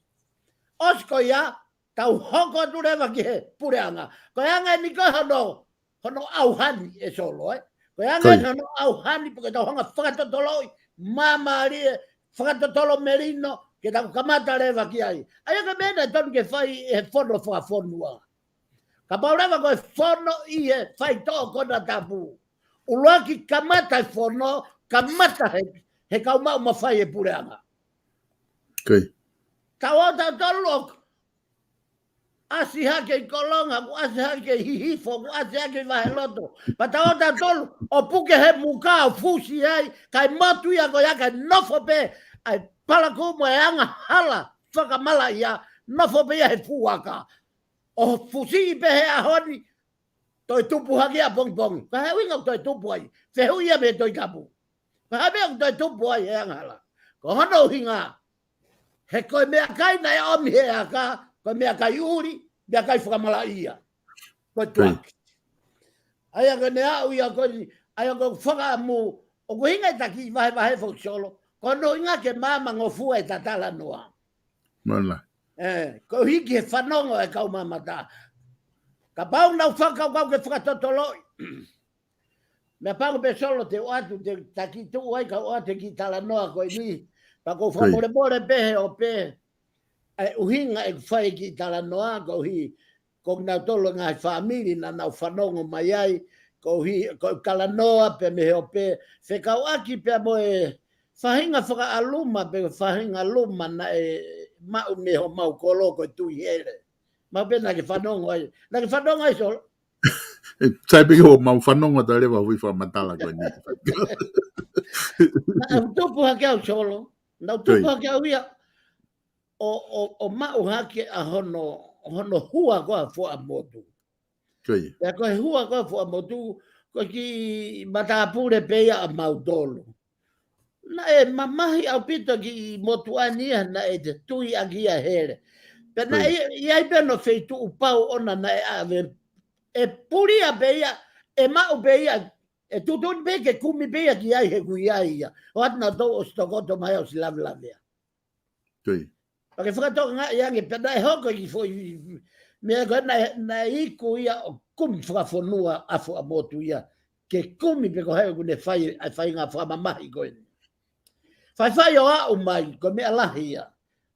ʻOsi ko ia, tau hoko atu leva ki he puleʻanga. Ko e anga eni ko hono, hono ʻauhani ʻe Solo, ē. Ko e anga eni hono ʻauhani, pe ko ʻetau hanga fakatotoloʻi, māmālie, fakatotolo melino, ke tau kamata leva ki ai. ʻA ia ko e meʻa naʻe tonu ke fai ʻe he fono fakafonua. Kapau leva ko e fono ʻi he faitoʻo konatapu, ʻuluaki kamata e fono, kamata he, he kau maʻu mafai e puleʻanga. Ko ia. Tau ō tautolu ʻo ʻasi hake ʻi Kolonga, kuo ʻasi hake ʻi Hihifo, kuo ʻasi hake ʻi Vaheloto. Pea tau ō tautolu ʻo puke he muka ʻo fusi ai, kae motu ia ko ia kae nofo pē ʻa e palakū mo e angahala fakamalaʻia, nofo pē ia he fuʻu ʻaka. ʻO fusi pē he ʻaho ni, toe tupu hake ʻapongipongi. Ko e hā e ʻuhinga ʻoku toe tupu ai? Fehuʻi ia mei he Tohi Tapu. Ko e hā e meʻa ʻoku toe tupu ai he angahala? Ko hono ʻuhinga, he ko e meʻakai naʻe ʻomi he ʻaka, ko e meʻakai ʻuli, meʻakai fakamalaʻia. Ko e drugs. ʻA ia ko ʻene aʻu ia ko eni, ʻa ia ko e fakaʻamu, ʻoku ʻuhinga e taki vahevahe foki Solo, ko hono ʻuhinga ke maama ngofua e tatalanoa. Mana. ʻE, ko e hiki he fanongo e kau mamata. Kapau nau fakakaukau ke fakatotoloʻi. Meʻa pango pē Solo te u ʻoatu, te taki tuʻu ai ka u ʻoatu e kiʻi talanoa ko eni. Pea ko u fakamolemole pē he ope. ʻA e ʻuhinga ʻeku fai e kiʻi talanoa, koeʻuhi ko kinautolu e ngaahi fāmili naʻa nau fanongo mai ai, koeʻuhi, ko e talanoa pē mei he ope, fekauʻaki pea mo e faʻahinga fakaʻaluma, pe faʻahinga luma naʻe maʻu mei homau kolo ko e Tuʻi Hele. Maʻu pē naʻa ke fanongo ai. Naʻa ke fanongo ai Solo? Sai pē ke ʻo mau fanongo atu leva hui fakamatala ko eni. Naʻa u tupu hake au Solo. Naʻa u tupu hake au ia. ʻO, ʻo, ʻo maʻu hake ʻa hono, hono hua ko ē ʻa Fuaʻamotu. Ko ia. Pea ko e hua ko ē ʻa Fuaʻamotu, ko e kiʻi matāpule pē ia ʻa mautolu. Naʻe mamahi ʻaupito kiʻi motuʻa ni ia, naʻe te tui ʻaki ia Hele. Pea naʻe ʻi ai pē hono feituʻu pau ʻona naʻe ʻave. ʻE pulia pē ia, ʻe maʻu pē ia, ʻe tuʻutuʻuni pē ke kumi pē ia ki ai he ʻoku ʻi ai ia. ʻO ʻoatu nautolu ʻosi tokoto mai ʻosi lavelavea. Ko ia. Pea ke fakatokangaʻi ange pē naʻe hoko e kiʻi foʻi meʻa ko ē naʻe, naʻe iku ia ʻo kumi fakafonua ʻa Fuaʻamotu ia. Ke kumi pē ko hai ʻoku ne fai, ʻa e faʻahinga fakamamahi ko eni. Faifai ʻo aʻu mai, ko e meʻa lahi ia.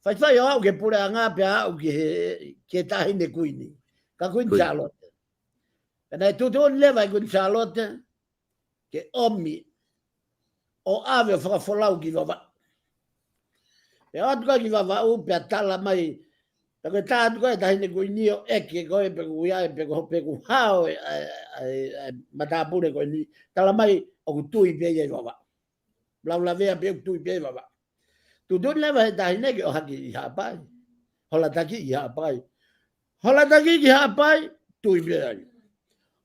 Faifai ʻo aʻu ki he puleʻanga pea aʻu ki he, ki he Taʻahine Kuini. Ka Kuini Sālote. Pea naʻe tuʻutuʻuni leva ʻe Kuini Sālote ke ʻomi ʻo ʻave ʻo fakafolau ki Vavaʻu. Pea ʻoatu ko ē ki Vavaʻu, pea tala mai, pea ko e tā atu ko ē Taʻahine Kuini ʻo ʻeke ko ē pe ʻoku ʻi ai, pe ko, pe ʻoku hao e, ʻa e, ʻa e, ʻa e matāpule ko eni, tala mai ʻoku tui pē ia ʻi Vavaʻu. Laulavea pē ʻoku tui pē ʻi Vavaʻu. Tuʻutuʻuni leva he Taʻahine ke ʻohake ki Haʻapai. Holataki ki Haʻapai. Holataki ki Haʻapai, tui pē ai.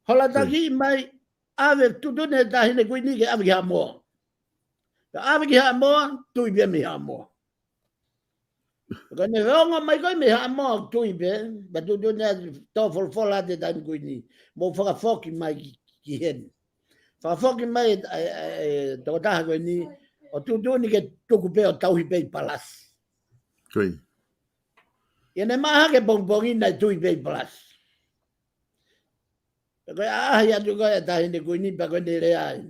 Holataki mai, ʻave tuʻutuʻuni he Taʻahine Kuini ke ʻave ki Haʻamoa. Pea ʻave ki Haʻamoa, tui pē mei Haʻamoa. Ka ne feongo mai ko ē mei Haʻamoa ʻo tui pē, pea tuʻutuʻuni ʻa e tō folofola ʻa e taimi ko eni. Mou fakafoki mai ki, ki heni. Fakafoki mai e, e, e, e tokotaha ko eni, ʻo tuʻutuʻuni ke tuku pē ʻo tauhi pē ʻi Palasi. Ko ia. Ia ne maʻa hake pongipongi naʻe tui pē ʻi Palasi. Pea ko e ʻaʻahi atu ko ē ʻa e taʻahine ko eni pea ko ʻene lea ai.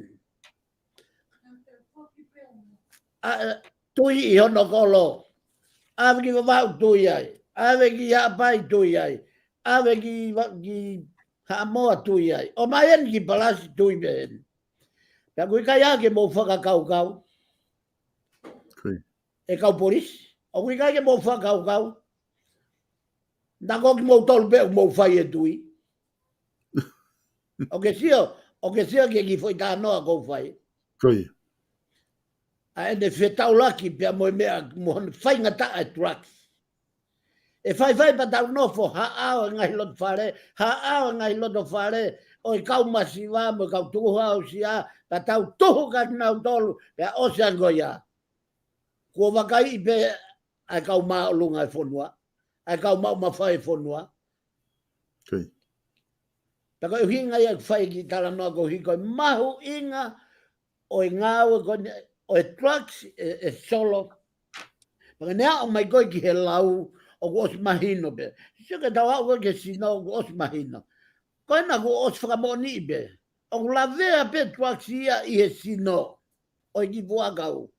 ʻA, ʻa, tui ʻi hono kolo. ʻAve ki Vavaʻu tui ai. ʻAve ki Haʻapai tui ai. ʻAve ki, va-, ki Haʻamoa tui ai. ʻOmai eni ki Palasi tui pē eni. Pea ʻoku ʻikai ke mou fakakaukau. Ko ia. ʻE kau polisi. ʻOku ʻikai ke mou fakakaukau. Naʻa ko kimoutolu pē ʻoku mou fai e tui. ʻOku ke sio, ʻoku ke sio ki he kiʻi foʻi talanoa ʻoku ou fai. Ko ia. ʻA ʻene fetaulaki pea mo e meʻa mo hono faingataʻa e drugs. ʻE faifai pea tau nofo haʻao e ngaahi loto fale, haʻao e ngaahi loto fale, ʻo e kau masiva mo e kau tukuhausia, pea tau tuhu kia kinautolu, pea ʻosi ange ko ia. Kuo vakaiʻi pē ʻa e kau māʻolunga e fonua, ʻa e kau maʻu mafai e fonua. Ko ia. Pea ko e ʻuhinga ia ʻoku fai e kiʻi talanoa ko ē ko e mahuʻinga ʻo e ngāue ko eni ʻo e drugs ē, ē Solo. Pea ka ne aʻu mai ko ē ki he lau ʻoku ʻosi mahino pē. Sio ke tau aʻu ko ē ki he sino ʻoku ʻosi mahino. Ko ena kuo ʻosi fakamoʻoniʻi pē. ʻOku lavea pē drugs ia ʻi he sino ʻo e kiʻi fuakau.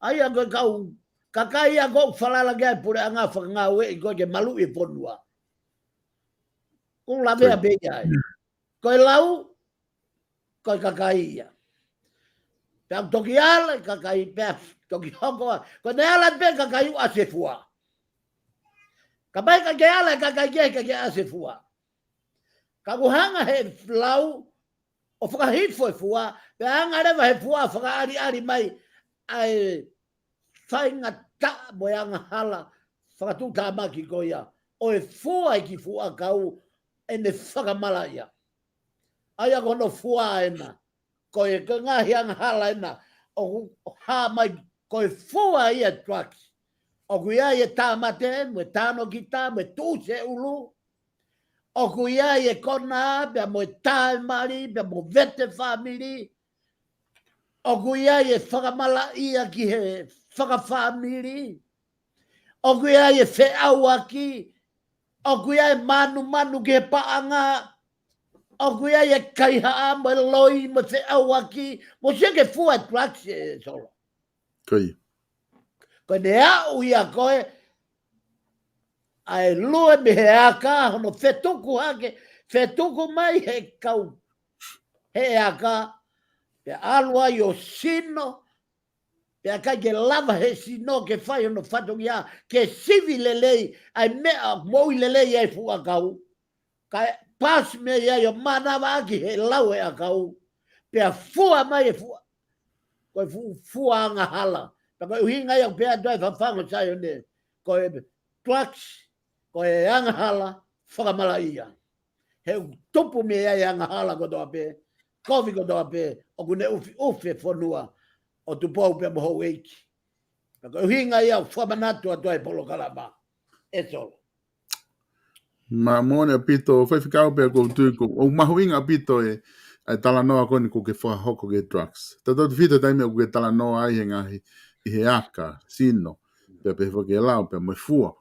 ʻA ia ko e kau kakai ia ʻoku falala ki ai e puleʻanga fakangāueʻi ko ē ke maluʻi e fonua. ʻOku lavea pē ia ai. Ko e lau, ko e kakai ia. Pea toki ala e kakai, pea toki hoko ai. Ko ʻene ala pē kakai ʻo ʻasi e fua. Kapau ʻe ʻikai ke ala e kakai kehe, ʻikai ke ʻasi e fua. Ka kuo hanga he lau ʻo fakahifo e fua, pea hanga leva he fua fakaʻaliʻali mai ʻa e faingataʻa mo e angahala fakatuʻutāmaki ko ia ʻo e fua e kiʻi fuakau ʻene fakamalaʻia. ʻA ia ko hono fua ena, ko e, ko e ngaahi angahala ena ʻoku hā mai, ko e fua ia e drugs. ʻOku ʻi ai e tāmate, mo e tānokita, mo e tuʻusi e ʻulu. ʻOku ʻi ai e konā, pea mo e tā e mali, pea mo e vete fāmili. ʻOku ʻi ai e fakamalaʻia ki he fakafāmili. ʻOku ʻi ai e feʻauaki. ʻOku ʻi ai e mānumanu ki he paʻanga. ʻOku ʻi ai e kaihaʻa mo e loi mo e feʻauaki. Mou sio ki he fua e drugs ē Solo. Ko ia. Ko ʻene aʻu ia ko ē, ʻa e lue mei he aka, hono fetuku hake, fetuku mai he kau, he aka, pea ʻalu ai ʻo sino, pea ʻikai ke lava he sino ke fai hono fatongia, ke sivi lelei ʻa e meʻa moʻui lelei ʻa e fuakau. Kae pasi mei ai ʻo mānavaʻaki he lau e ʻakau. Pea fua mai e fua. Ko e fu-, fua angahala. Pea ko e ʻuhinga ia ʻoku pehē atu ai e fafangu ʻa Saione. Ko e drugs, ko e angahala, fakamalaʻia. He ʻoku tupu mei ai e angahala kotoa pē, kovi kotoa pē, ʻoku ne ʻufiʻufi e fonua ʻo Tupou pea mo houʻeiki. Pea ko e ʻuhinga ia ʻoku fakamanatu atu ai e polokalama ē Solo. Māmone ʻaupito, Faifekau, pea ʻoku ou tui ko, ʻoku mahuʻinga ʻaupito e, ʻa e talanoa ko eni ʻoku ke fakahoko ki he drugs. Tautautefito he taimi ʻoku ke talanoa ai he ngaahi, ʻi he aka, sino, pea pehē foki e lau, pea mo e fua.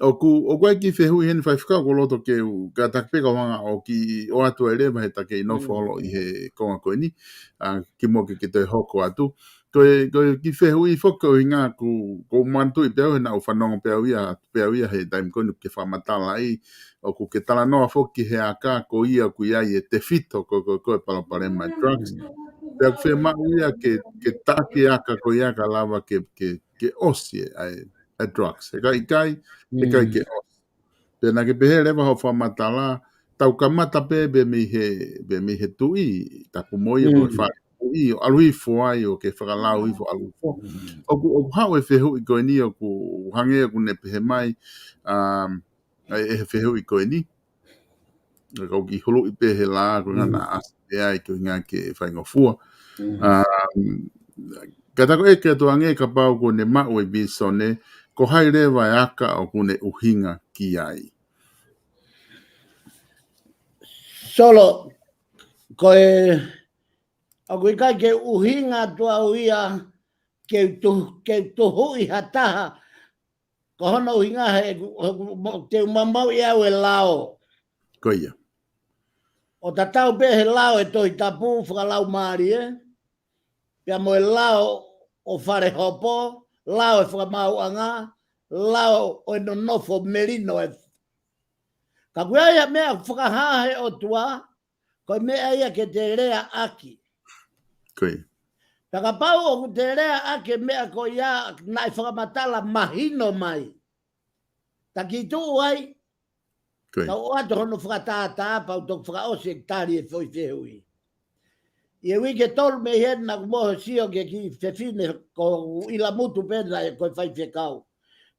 ʻOku, ʻoku ʻi ai e kiʻi fehuʻi heni Faifekau ʻoku ou loto ke u, kātaki pē kau hanga ʻo kiʻi ʻoatu ai leva he ta kiʻi nofo holo ʻi he konga ko eni, ʻa, kimuʻa ke ke toe hoko atu. Ko e, ko e kiʻi fehuʻi foki ko e ʻuhinga ʻoku, ʻoku ou manatuʻi pē au he naʻa ku fanongo pē au ia, pē au ia he taimi ko eni ʻoku ke fakamatala ai, ʻoku ke talanoa foki he aka ko ia ʻoku ʻi ai e tefito ko, ko, ko e palopalema e drugs. Pea ʻoku fiemaʻu ia ke, ke taki e aka ko ia ka lava ke, ke, ke ʻosi e, ʻa e, ʻa e drugs. He ka ʻikai, he ʻikai ke ʻosi. Pea naʻa ke pehē leva hoʻo fakamatala, tau kamata pē, pē mei he, pē mei he tuʻi, tapu mo ia, mo e fale tuʻi, ʻo ʻalu hifo ai, ʻo ke fakalau hifo ʻalu hifo. ʻOku, ʻoku haʻu e fehuʻi ko eni, ʻoku hangē ʻoku ne pehē mai, um, ʻa e, ʻe he fehuʻi ko eni. ʻA kau kiʻi huluʻi pē he lā, ko e ngana ʻasi pē ai, ko e ʻuhinga ke faingofua. Um, ka ta ko e ke atu ange kapau ʻoku ne maʻu e vīsone, Ko hai leva e aka ʻoku ne ʻuhinga ki ai? Solo, ko e, ʻoku ʻikai ke ʻuhinga atu au ia ke u tu-, ke u tuhuʻi ha taha, ko hono ʻuhinga he, he, mo-, te u maumauʻi au e lao. Ko ia. ʻO tatau pē he lao e Tohi Tapu fakalaumālie, pea mo e lao ʻo fale hopo, lao e fakamaauʻanga, lao ʻo e nonofo melino e. Ka ʻoku ʻi ai ha meʻa fakahā he ʻOtua, ko e meʻa ia ke te lea ʻaki. Ko ia. Pea kapau ʻoku te lea ʻaki e meʻa ko ia naʻe fakamatala mahino mai, ta ki tuʻu ai, Ko ia. Kau ʻoatu hono fakatātā pea u toki fakaʻosi e tali e foʻi fehuʻi. ʻI he uike ʻe tolu mei heni naʻa ku mohe ʻo sio ki he kiʻi fefine ko ʻIlamutu pē naʻe ko e faifekau.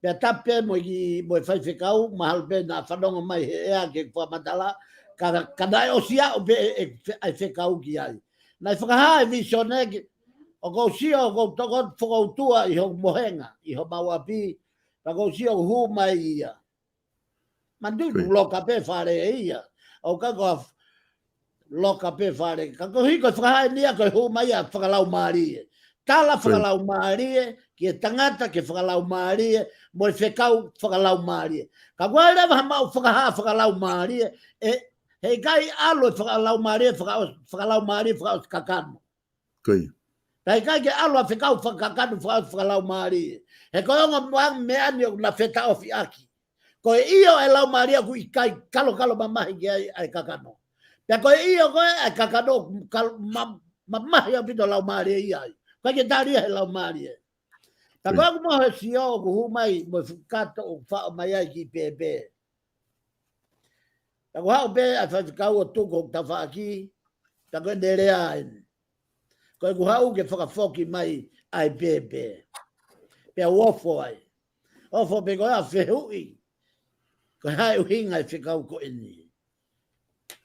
Pea tapu pē mo e kiʻi, mo e faifekau, mahalo pē naʻa fanongo mai he ʻea ki he fakamatala, ka, ka naʻe ʻosi aʻu pē e, e, e fekau ki ai. Naʻe fakahā e visone ki, ʻoku ou sio, ʻoku ou toko fokoutua ʻi hoku mohenga, ʻi homau ʻapi, pea ʻoku ou sio ʻoku hū mai ia. Manatuʻi Ko ia. ʻoku loka pē fale ia. ʻOku ʻikai ko e f-, loka pē fale. Ka ko e hiko e fakahā eni ia ko e hū mai ia fakalaumālie. Tala Ko ia. fakalaumālie, ki he tangata ke fakalaumālie, mo e fekau fakalaumālie. Ka ʻoku ʻi ai leva ha maʻu fakahā fakalaumālie, ʻe, heʻikai ʻalu e fakalaumālie, fakaʻos-, fakalaumālie, fakaʻosi kakano. Ko ia. Pea ʻikai ke ʻalu ʻa e fekau fakakakano faka-, fakalaumālie. He ko e ongo mua meʻa ni ʻoku na fetaʻofi ʻaki. Ko e ʻio e laumālie ʻoku ʻikai kalokalo mamahi ki ai ʻa e kakano. Pea ko e ʻio ko ē ʻa e kakano kal-, ma-, mamahi ʻaupito laumālie ia ai. ʻIkai ke tali ia he laumālie. Pea Ko ia. ko ʻeku mohe ʻo sio ʻoku hū mai mo e fuʻu kato ʻoku faʻo mai ai ki pēpē. Pea ko e haʻu pē ʻa e faifekau ʻo tuku hoku tafaʻaki, pea ko ʻene lea eni. Ko ʻeku haʻu ke fakafoki mai ʻa e pēpē. Pea u ofo ai. Ofo pē ko ia ʻo fehuʻi. Ko e hā e ʻuhinga e fekau ko eni.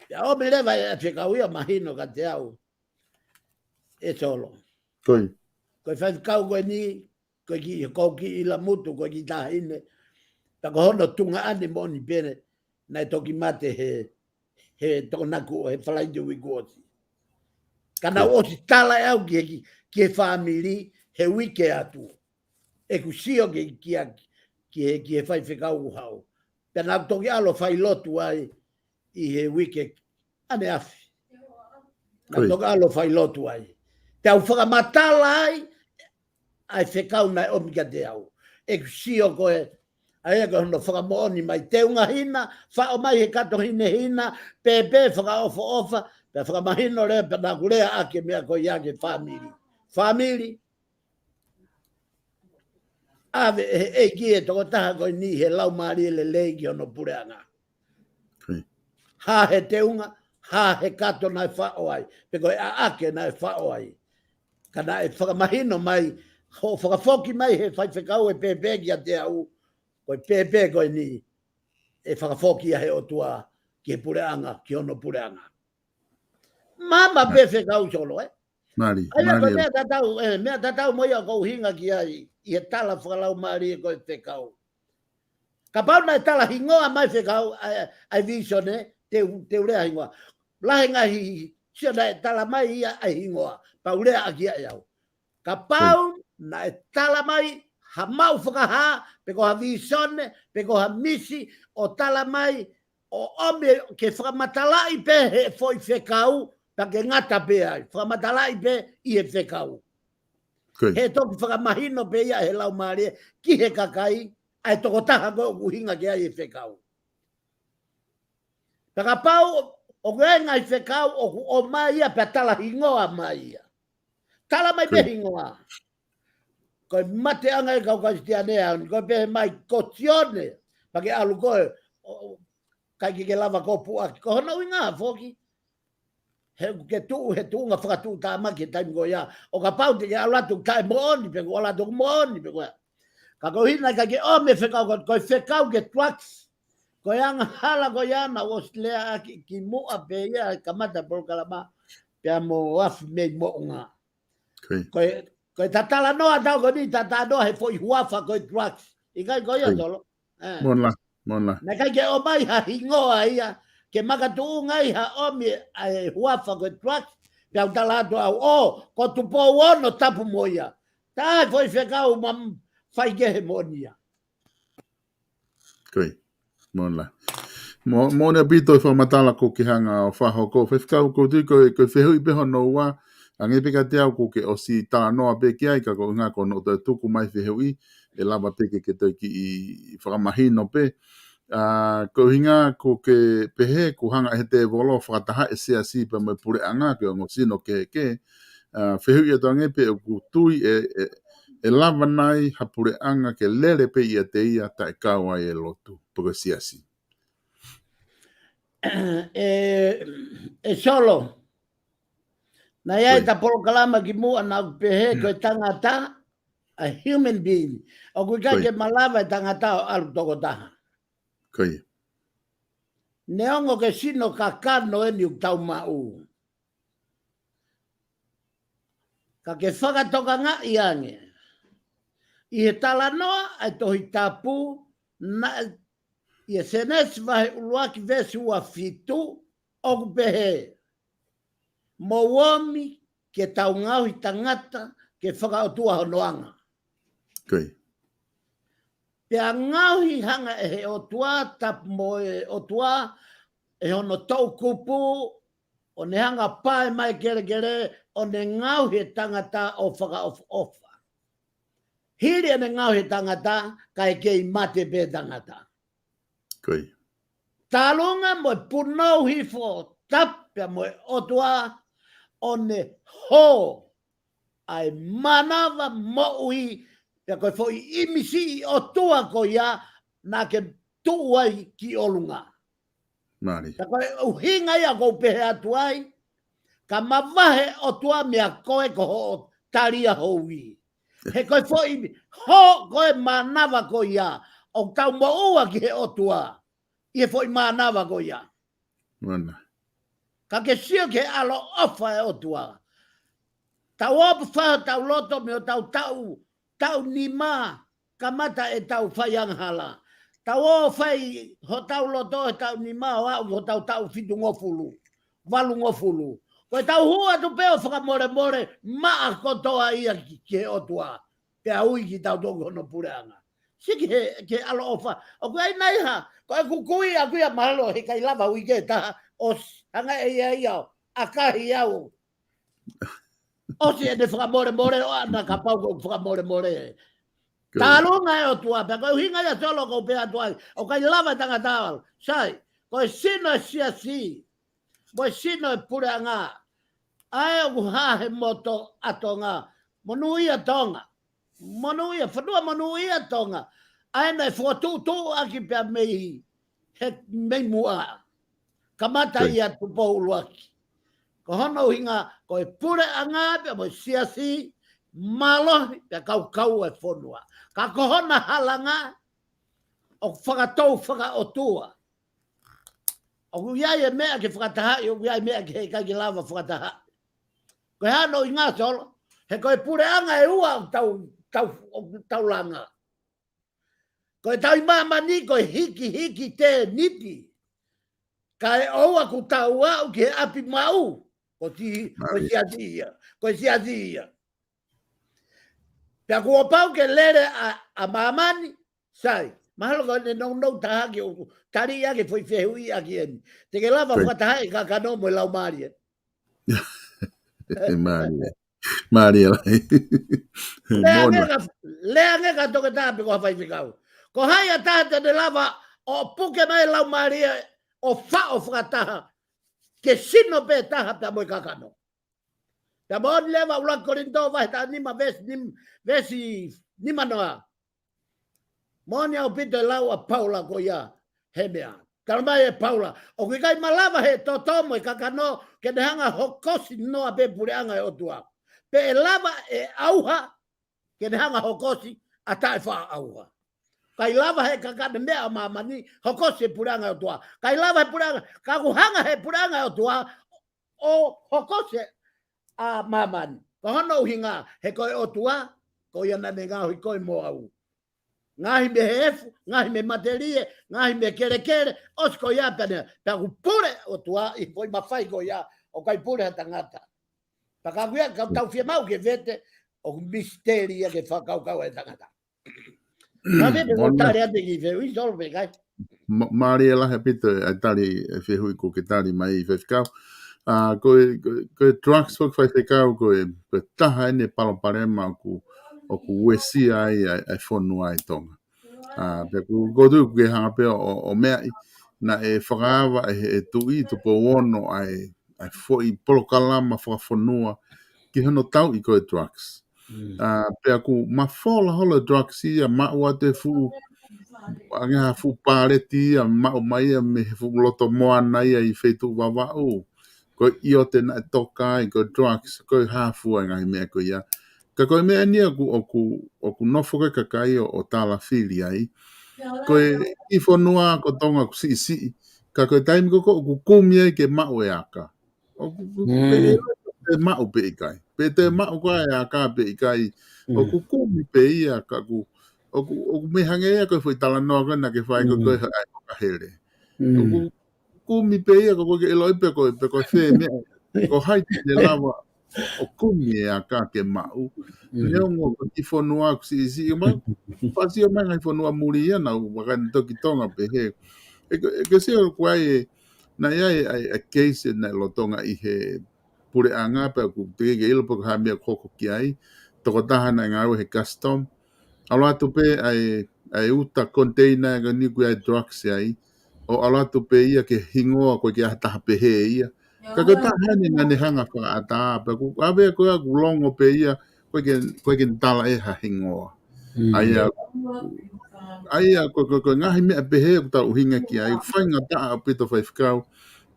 Pea ʻomi leva e fekau ia mahino kiate au. ʻE Solo. Ko ia. Ko e faifekau ko eni, ko e kiʻi, ko e kiʻi ʻIlamutu, ko e kiʻi taʻahine. Pea ko hono tuongaʻane moʻoni pē naʻe toki mate he, he tokonaku ʻo e Falaite uike kuo ʻosi. Ka naʻa ku Ko ia. ʻosi tala ʻe au ki he, ki, ki he fāmili, he uike atu. ʻEku sio ki, ki, ki he, ki he faifekau ʻoku haʻu. Pea naʻa ku toki ʻalu ʻo fai lotu ai, ʻi he uike ʻaneafi. Naʻa Ko ia. toki ʻalu ʻo fai lotu ai. Pea u fakamatala ai, ʻa e fekau naʻe ʻomi kiate au. ʻEku sio ko ē, ʻa ia ko hono fakamoʻoni mai teunga hina, faʻo mai he kato hinehina, pēpē fakaʻofoʻofa, pea fakamahino lea, pea naʻa ku lea ʻaki e meʻa ko ia ki he fāmili. Fāmili, ʻave ʻe he ʻEiki e tokotaha ko eni he laumālie lelei ki hono puleʻanga. Ko ia. Hā he teunga, hā he kato naʻe faʻo ai, pe ko e ʻaʻake naʻe faʻo ai. Ka naʻe fakamahino mai, hoʻo fakafoki mai he faifekau e pēpē kiate au, ko e pēpē ko eni, ʻe fakafoki ia he ʻOtua, ki he puleʻanga, ki hono puleʻanga. Māmā pē fekau Solo, ē? Mālie, ʻA ia ko e mālie. meʻa tatau, ē, meʻa tatau mo ia ʻoku ou ʻuhinga ki ai, ʻi he tala fakalaumālie ko e fekau. Kapau naʻe tala hingoa mai fekau, ʻa, ʻa e visone, te u, te u lea hingoa. Lahi ngaahi, sio naʻe tala mai ia ʻa e hingoa, pea u lea ʻaki ia ʻe au. Kapau naʻe tala mai ha maʻu fakahā, pe ko ha visone, pe ko ha misi, ʻo tala mai, ʻo ʻomi ke fakamatalaʻi pē he foʻi fekau, pea ke ngata pē ai. Fakamatalaʻi pē ʻi he fekau. Ko ia. He toki fakamahino pē ia he laumālie, ki he kakai, ʻa e tokotaha ko ē ʻoku ʻuhinga ki ai e fekau. Pea kapau, ʻoku ʻi ai e ngaahi fekau, ʻoku ʻomai ia, pea tala hingoa mai ia. Tala mai Ko pē ia. hingoa. Ko e mateʻanga e kau Kalisitiane ʻa eni, ko e pehē mai ko Sione, pea ke ʻalu ko ē, ʻo, ʻikai ke ke lava ko puʻaki. Ko hono ʻuhinga foki. He ʻoku ke tuʻu, he tuʻunga fakatuʻutāmaki he taimi ko ia. ʻO kapau te ke ʻalu atu taʻe moʻoni, pe ko e ʻalu atu moʻoni, pe ko e. Ka ko e ʻuhinga ʻikai ke ʻomi e fekau, ko, ko e fekau ki he drugs. Ko e angahala ko ia naʻa ku ʻosi lea ʻaki kimuʻa pē ia, kamata polokalama, pea mo afi mei moʻunga. Ko ia. Ko e, ko e tatalanoa ʻa tautolu ko eni, tatalanoa he foʻi huafa ko e drugs. ʻIkai ko ia, Solo? Mo la, mo la. Naʻe ʻikai ke ʻomai ha hingoa ia, ke makatuʻunga ai ha ʻomi ʻa e huafa ko e drugs, pea u tala atu au, ʻo, ko Tupou Ono tapu mo ia. Tā foʻi fekau ma fai ke he moʻoni ia. Ko ia. Mo la. Mo, mo ne pito e fakamatala ko ke hanga ʻo fakahoko. Faifekau ko tui ko, ko e fehuʻi pē hono ua, ʻange pē kiate au ko ke ʻosi talanoa pē ki ai ka ko e ʻuhinga ko hono toe tuku mai fehuʻi, ʻe lava pē ke, ke toe kiʻi fakamahino pē. ʻA, ko e ʻuhinga ko ke pehē, ko hanga ʻe he tēvolo fakataha e siasi pea mo e puleʻanga ke ongo sino kehekehe. ʻA, fehuʻi atu ange pē ʻoku tui ʻe, ʻe, ʻe lava nai ha puleʻanga ke lele pē ʻiate ia taʻe kau ai e lotu, pe ko e siasi. ʻE, ʻe Solo. Naʻe ʻi ai ʻeta polokalama ki muʻa naʻa ku pehē ko e tangata, a human being. ʻOku ʻikai ke malava e tangata ʻo ʻalu tokotaha. Ko ia. Neongo ko e sino kakano eni ʻoku tau maʻu. Ka ke fakatokangaʻi ange. ʻI he talanoa ʻa e Tohi Tapu, naʻe ʻi he Sēnesi vahe ʻuluaki veesi ua fitu, ʻoku pehē, mou ōmi ke tau ngaohi tangata ke fakaʻotua hono anga. Ko ia. Pea ngaohi hanga ʻe he ʻOtua, tapu mo e ʻOtua, ʻe hono toʻukupu, ʻo ne hanga pae mai kelekele, ʻo ne ngaohi e tangata ʻo fakaʻofoʻofa. Hili ʻene ngaohi e tangata, kae kei mate pē tangata. Ko ia. Talunga mo e punou hifo tapu pea mo e ʻOtua ʻo ne hō ʻa e mānava moʻui pea ko e foʻi ʻimisi ʻOtua ko ia naʻa ke tuʻu ai ki ʻolunga. Mālie. Pea ko e ʻuhinga ia ʻoku ou pehē atu ai, ka mavahe ʻOtua meiate koe ko hoʻo talia houʻi. He ko e foʻi hō ko e mānava ko ia, ʻoku tau moʻua ki he ʻOtua ʻi he foʻi mānava ko ia. Mana. Ka ke sio ki he ʻaloʻofa e ʻOtua. Tau ō pē ʻo fai hotau loto mei hotau taʻu, taʻu nima, kamata ʻetau fai angahala. Tau ō ʻo fai hotau loto he taʻu nima ʻo aʻu ki hotau taʻu fitungofulu, valungofulu. Ko ʻetau hū atu pē ʻo fakamolemole, maʻa kotoa ia ki, ki he ʻOtua. Pea ui kitautolu ki hono puleʻanga. Sio ki he, ki he ʻaloʻofa. ʻOku ʻi ai nai ha, ko e kukui ʻaku ia mahalo, heʻikai lava uike ʻe taha, ʻosi, hanga ʻe ia ia ʻo ʻakahi au. ʻOsi ʻene fakamolemole ʻo ʻana kapau ko e fakamolemole. Talunga e ʻOtua, pea ko e ʻuhinga ia Solo ʻoku ou pehē atu ai, ʻoku ʻikai lava e tangata ʻo ʻalu. Sai, ko e sino e siasi, mo e sino e puleʻanga. ʻA ē ʻoku hā he moto ʻa Tonga. Monūʻia Tonga. Monūʻia, fanua monūʻia Tonga. ʻA ē naʻe fokotuʻutuʻu ʻaki pea mei he mei muʻa. Kamata ia Tupou ʻUluaki. Ko hono ʻuhinga, ko e puleʻanga pea mo e siasi, mālohi pea kaukau e fonua. Ka ko hona halanga, ʻoku fakatou fakaʻotua. ʻOku ʻi ai e meʻa ke fakatahaʻi, ʻoku ʻi ai e meʻa ke heʻikai ke lava fakatahaʻi. Ko e hā hono ʻuhinga Solo, he ko e puleʻanga ʻe ua ʻoku tau, tau, ʻoku tau langa. Ko e tau ʻi māmani, ko e hikihiki tēniti. Kae ʻoua kuo tau aʻu ki he ʻapi maʻu. Ko e ti, ko e siasi ia. Ko e siasi ia. Pea kuo pau ke lele ʻa, ʻa māmani, sai. Mahalo ko ʻene nounou taha ke u tali ia ke foʻi fehuʻi ʻaki eni. Te ke lava fakataha e kakano mo e laumālie. Mālie. Mālie lahi. Lea ange ka, lea ange ka toke taha pe ko ha faifekau. Ko hai ʻa taha te ne lava ʻo puke mai e laumālie ʻo faʻo fakataha ke sino pē taha pea mo e kakano. Pea moʻoni leva ʻUluaki Kolinitō vahe taha nima veesi nim-, veesi nima noa. Moʻoni ʻaupito e lau ʻa Paula ko ia he meʻa. Tala mai ʻe Paula, ʻoku ʻikai malava he toto mo e kakano ke ne hanga hokosi noa pē puleʻanga e ʻOtua. Pe ʻe lava ʻe ʻauha ke ne hanga hokosi ʻa taʻefaʻaʻauha. ʻIkai lava he kakano meʻa ʻa māmani hokosi e puleʻanga e ʻOtua. ʻIkai lava he puleʻanga, ka ʻoku hanga he puleʻanga e ʻOtua ʻo hokosi ʻa māmani. Ko hono ʻuhinga, he ko e ʻOtua, ko ia naʻa ne ngaohi koe mo au. Ngaohi mei he efu, ngaohi mei he matelie, ngaohi mei he kelekele, ʻosi ko ia pea ne, pea ʻoku pule ʻOtua ʻi he foʻi mafai ko ia, ʻoku ʻikai pule ha tangata. Pea ka ko ia, ka tau fiemaʻu ke vete, ʻoku misiteli ia ke fakakaukau ʻa e tangata. Ka vete ko tali atu ki he fehuʻi, Solo, pe ʻikai? Ma-, mālie lahi ʻaupito ʻa e tali ʻa e fehuʻi ko ē ke tali mai Faifekau. ʻA, ko e, ko e, ko e drugs foki Faifekau, ko e, ko e taha ʻeni e palopalema ʻoku, ʻoku uesia ai ʻa e, ʻa e fonua ʻi Tonga. ʻA, pea ʻoku, ʻoku ou tui ʻoku ke hanga pē ʻo, ʻo meaʻi, naʻe fakaava ʻe he, ʻe he Tuʻi Tupou Ono ʻa e, ʻa e foʻi polokalama fakafonua ki hono tauʻi ko e drugs. Mm. ʻA, pea ʻoku mafola holo e drugs ia, maʻu atu e fuʻu, ʻa e ngaahi fuʻu paleti ia, maʻu mai ia mei he fuʻu loto moana ia ʻi Feituʻu Vavaʻu. Ko e ʻiote naʻe toka ai, ko e drugs, ko e hā fua e ngaahi meʻa ko ia. Ka ko e meʻa ʻeni ia ʻoku, ʻoku, ʻoku nofo ko ē kakai ʻo, ʻo tālafili ai. Ko e kiʻi fonua ko Tonga ʻoku siʻisiʻi. Ka ko e taimi ko ē ʻoku kumi ai ke maʻu e aka. ʻOku, ʻoku, pe, pe maʻu pe ʻikai. Pe te maʻu ko ā e aka pe ʻikai. ʻOku kumi pē ia ka ʻoku, ʻoku, ʻoku mei hangē ia ko e foʻi talanoa ko ē naʻa ke fai ko ē ʻa e fakahele. ʻOku kumi pē ia ka ʻoku ʻikai ke ʻiloʻi pe ko, pe ko e fē meʻa. Ko hai te ne lava ʻo kumi e aka ke maʻu. Neongo ko e kiʻi fonua ʻoku siʻisiʻi mai, fāsio mai ngaahi fonua muli ia naʻa ʻoku vakai atu ki Tonga pehē. ʻE ke, ʻe ke sio ko ē, naʻe ʻi ai e, e, e case naʻe lolotonga ʻi he puleʻanga pea ʻoku teʻeki ke ʻilo pe ko e hā e meʻa ʻoku hoko ki ai. Tokotaha naʻe ngāue he custom. ʻAlu atu pē ʻa e, ʻa e uta container ko eni ʻoku ʻi ai e drugs ai. ʻO ʻalu atu pē ia ki he hingoa ʻoku ʻikai ke ʻi ai ha taha pehē ia. Ka ko e taha ʻeni naʻa ne hanga fakaʻatā, pea ʻoku ʻave ko ē ʻoku longo pē ia, ʻoku ʻikai ke, ʻoku ʻikai ke ne tala ʻe ha hingoa. ʻA ia, ʻa ia ko, ko, ko e ngaahi meʻa pehē ʻoku tau ʻuhinga ki ai, faingataʻa ʻaupito Faifekau,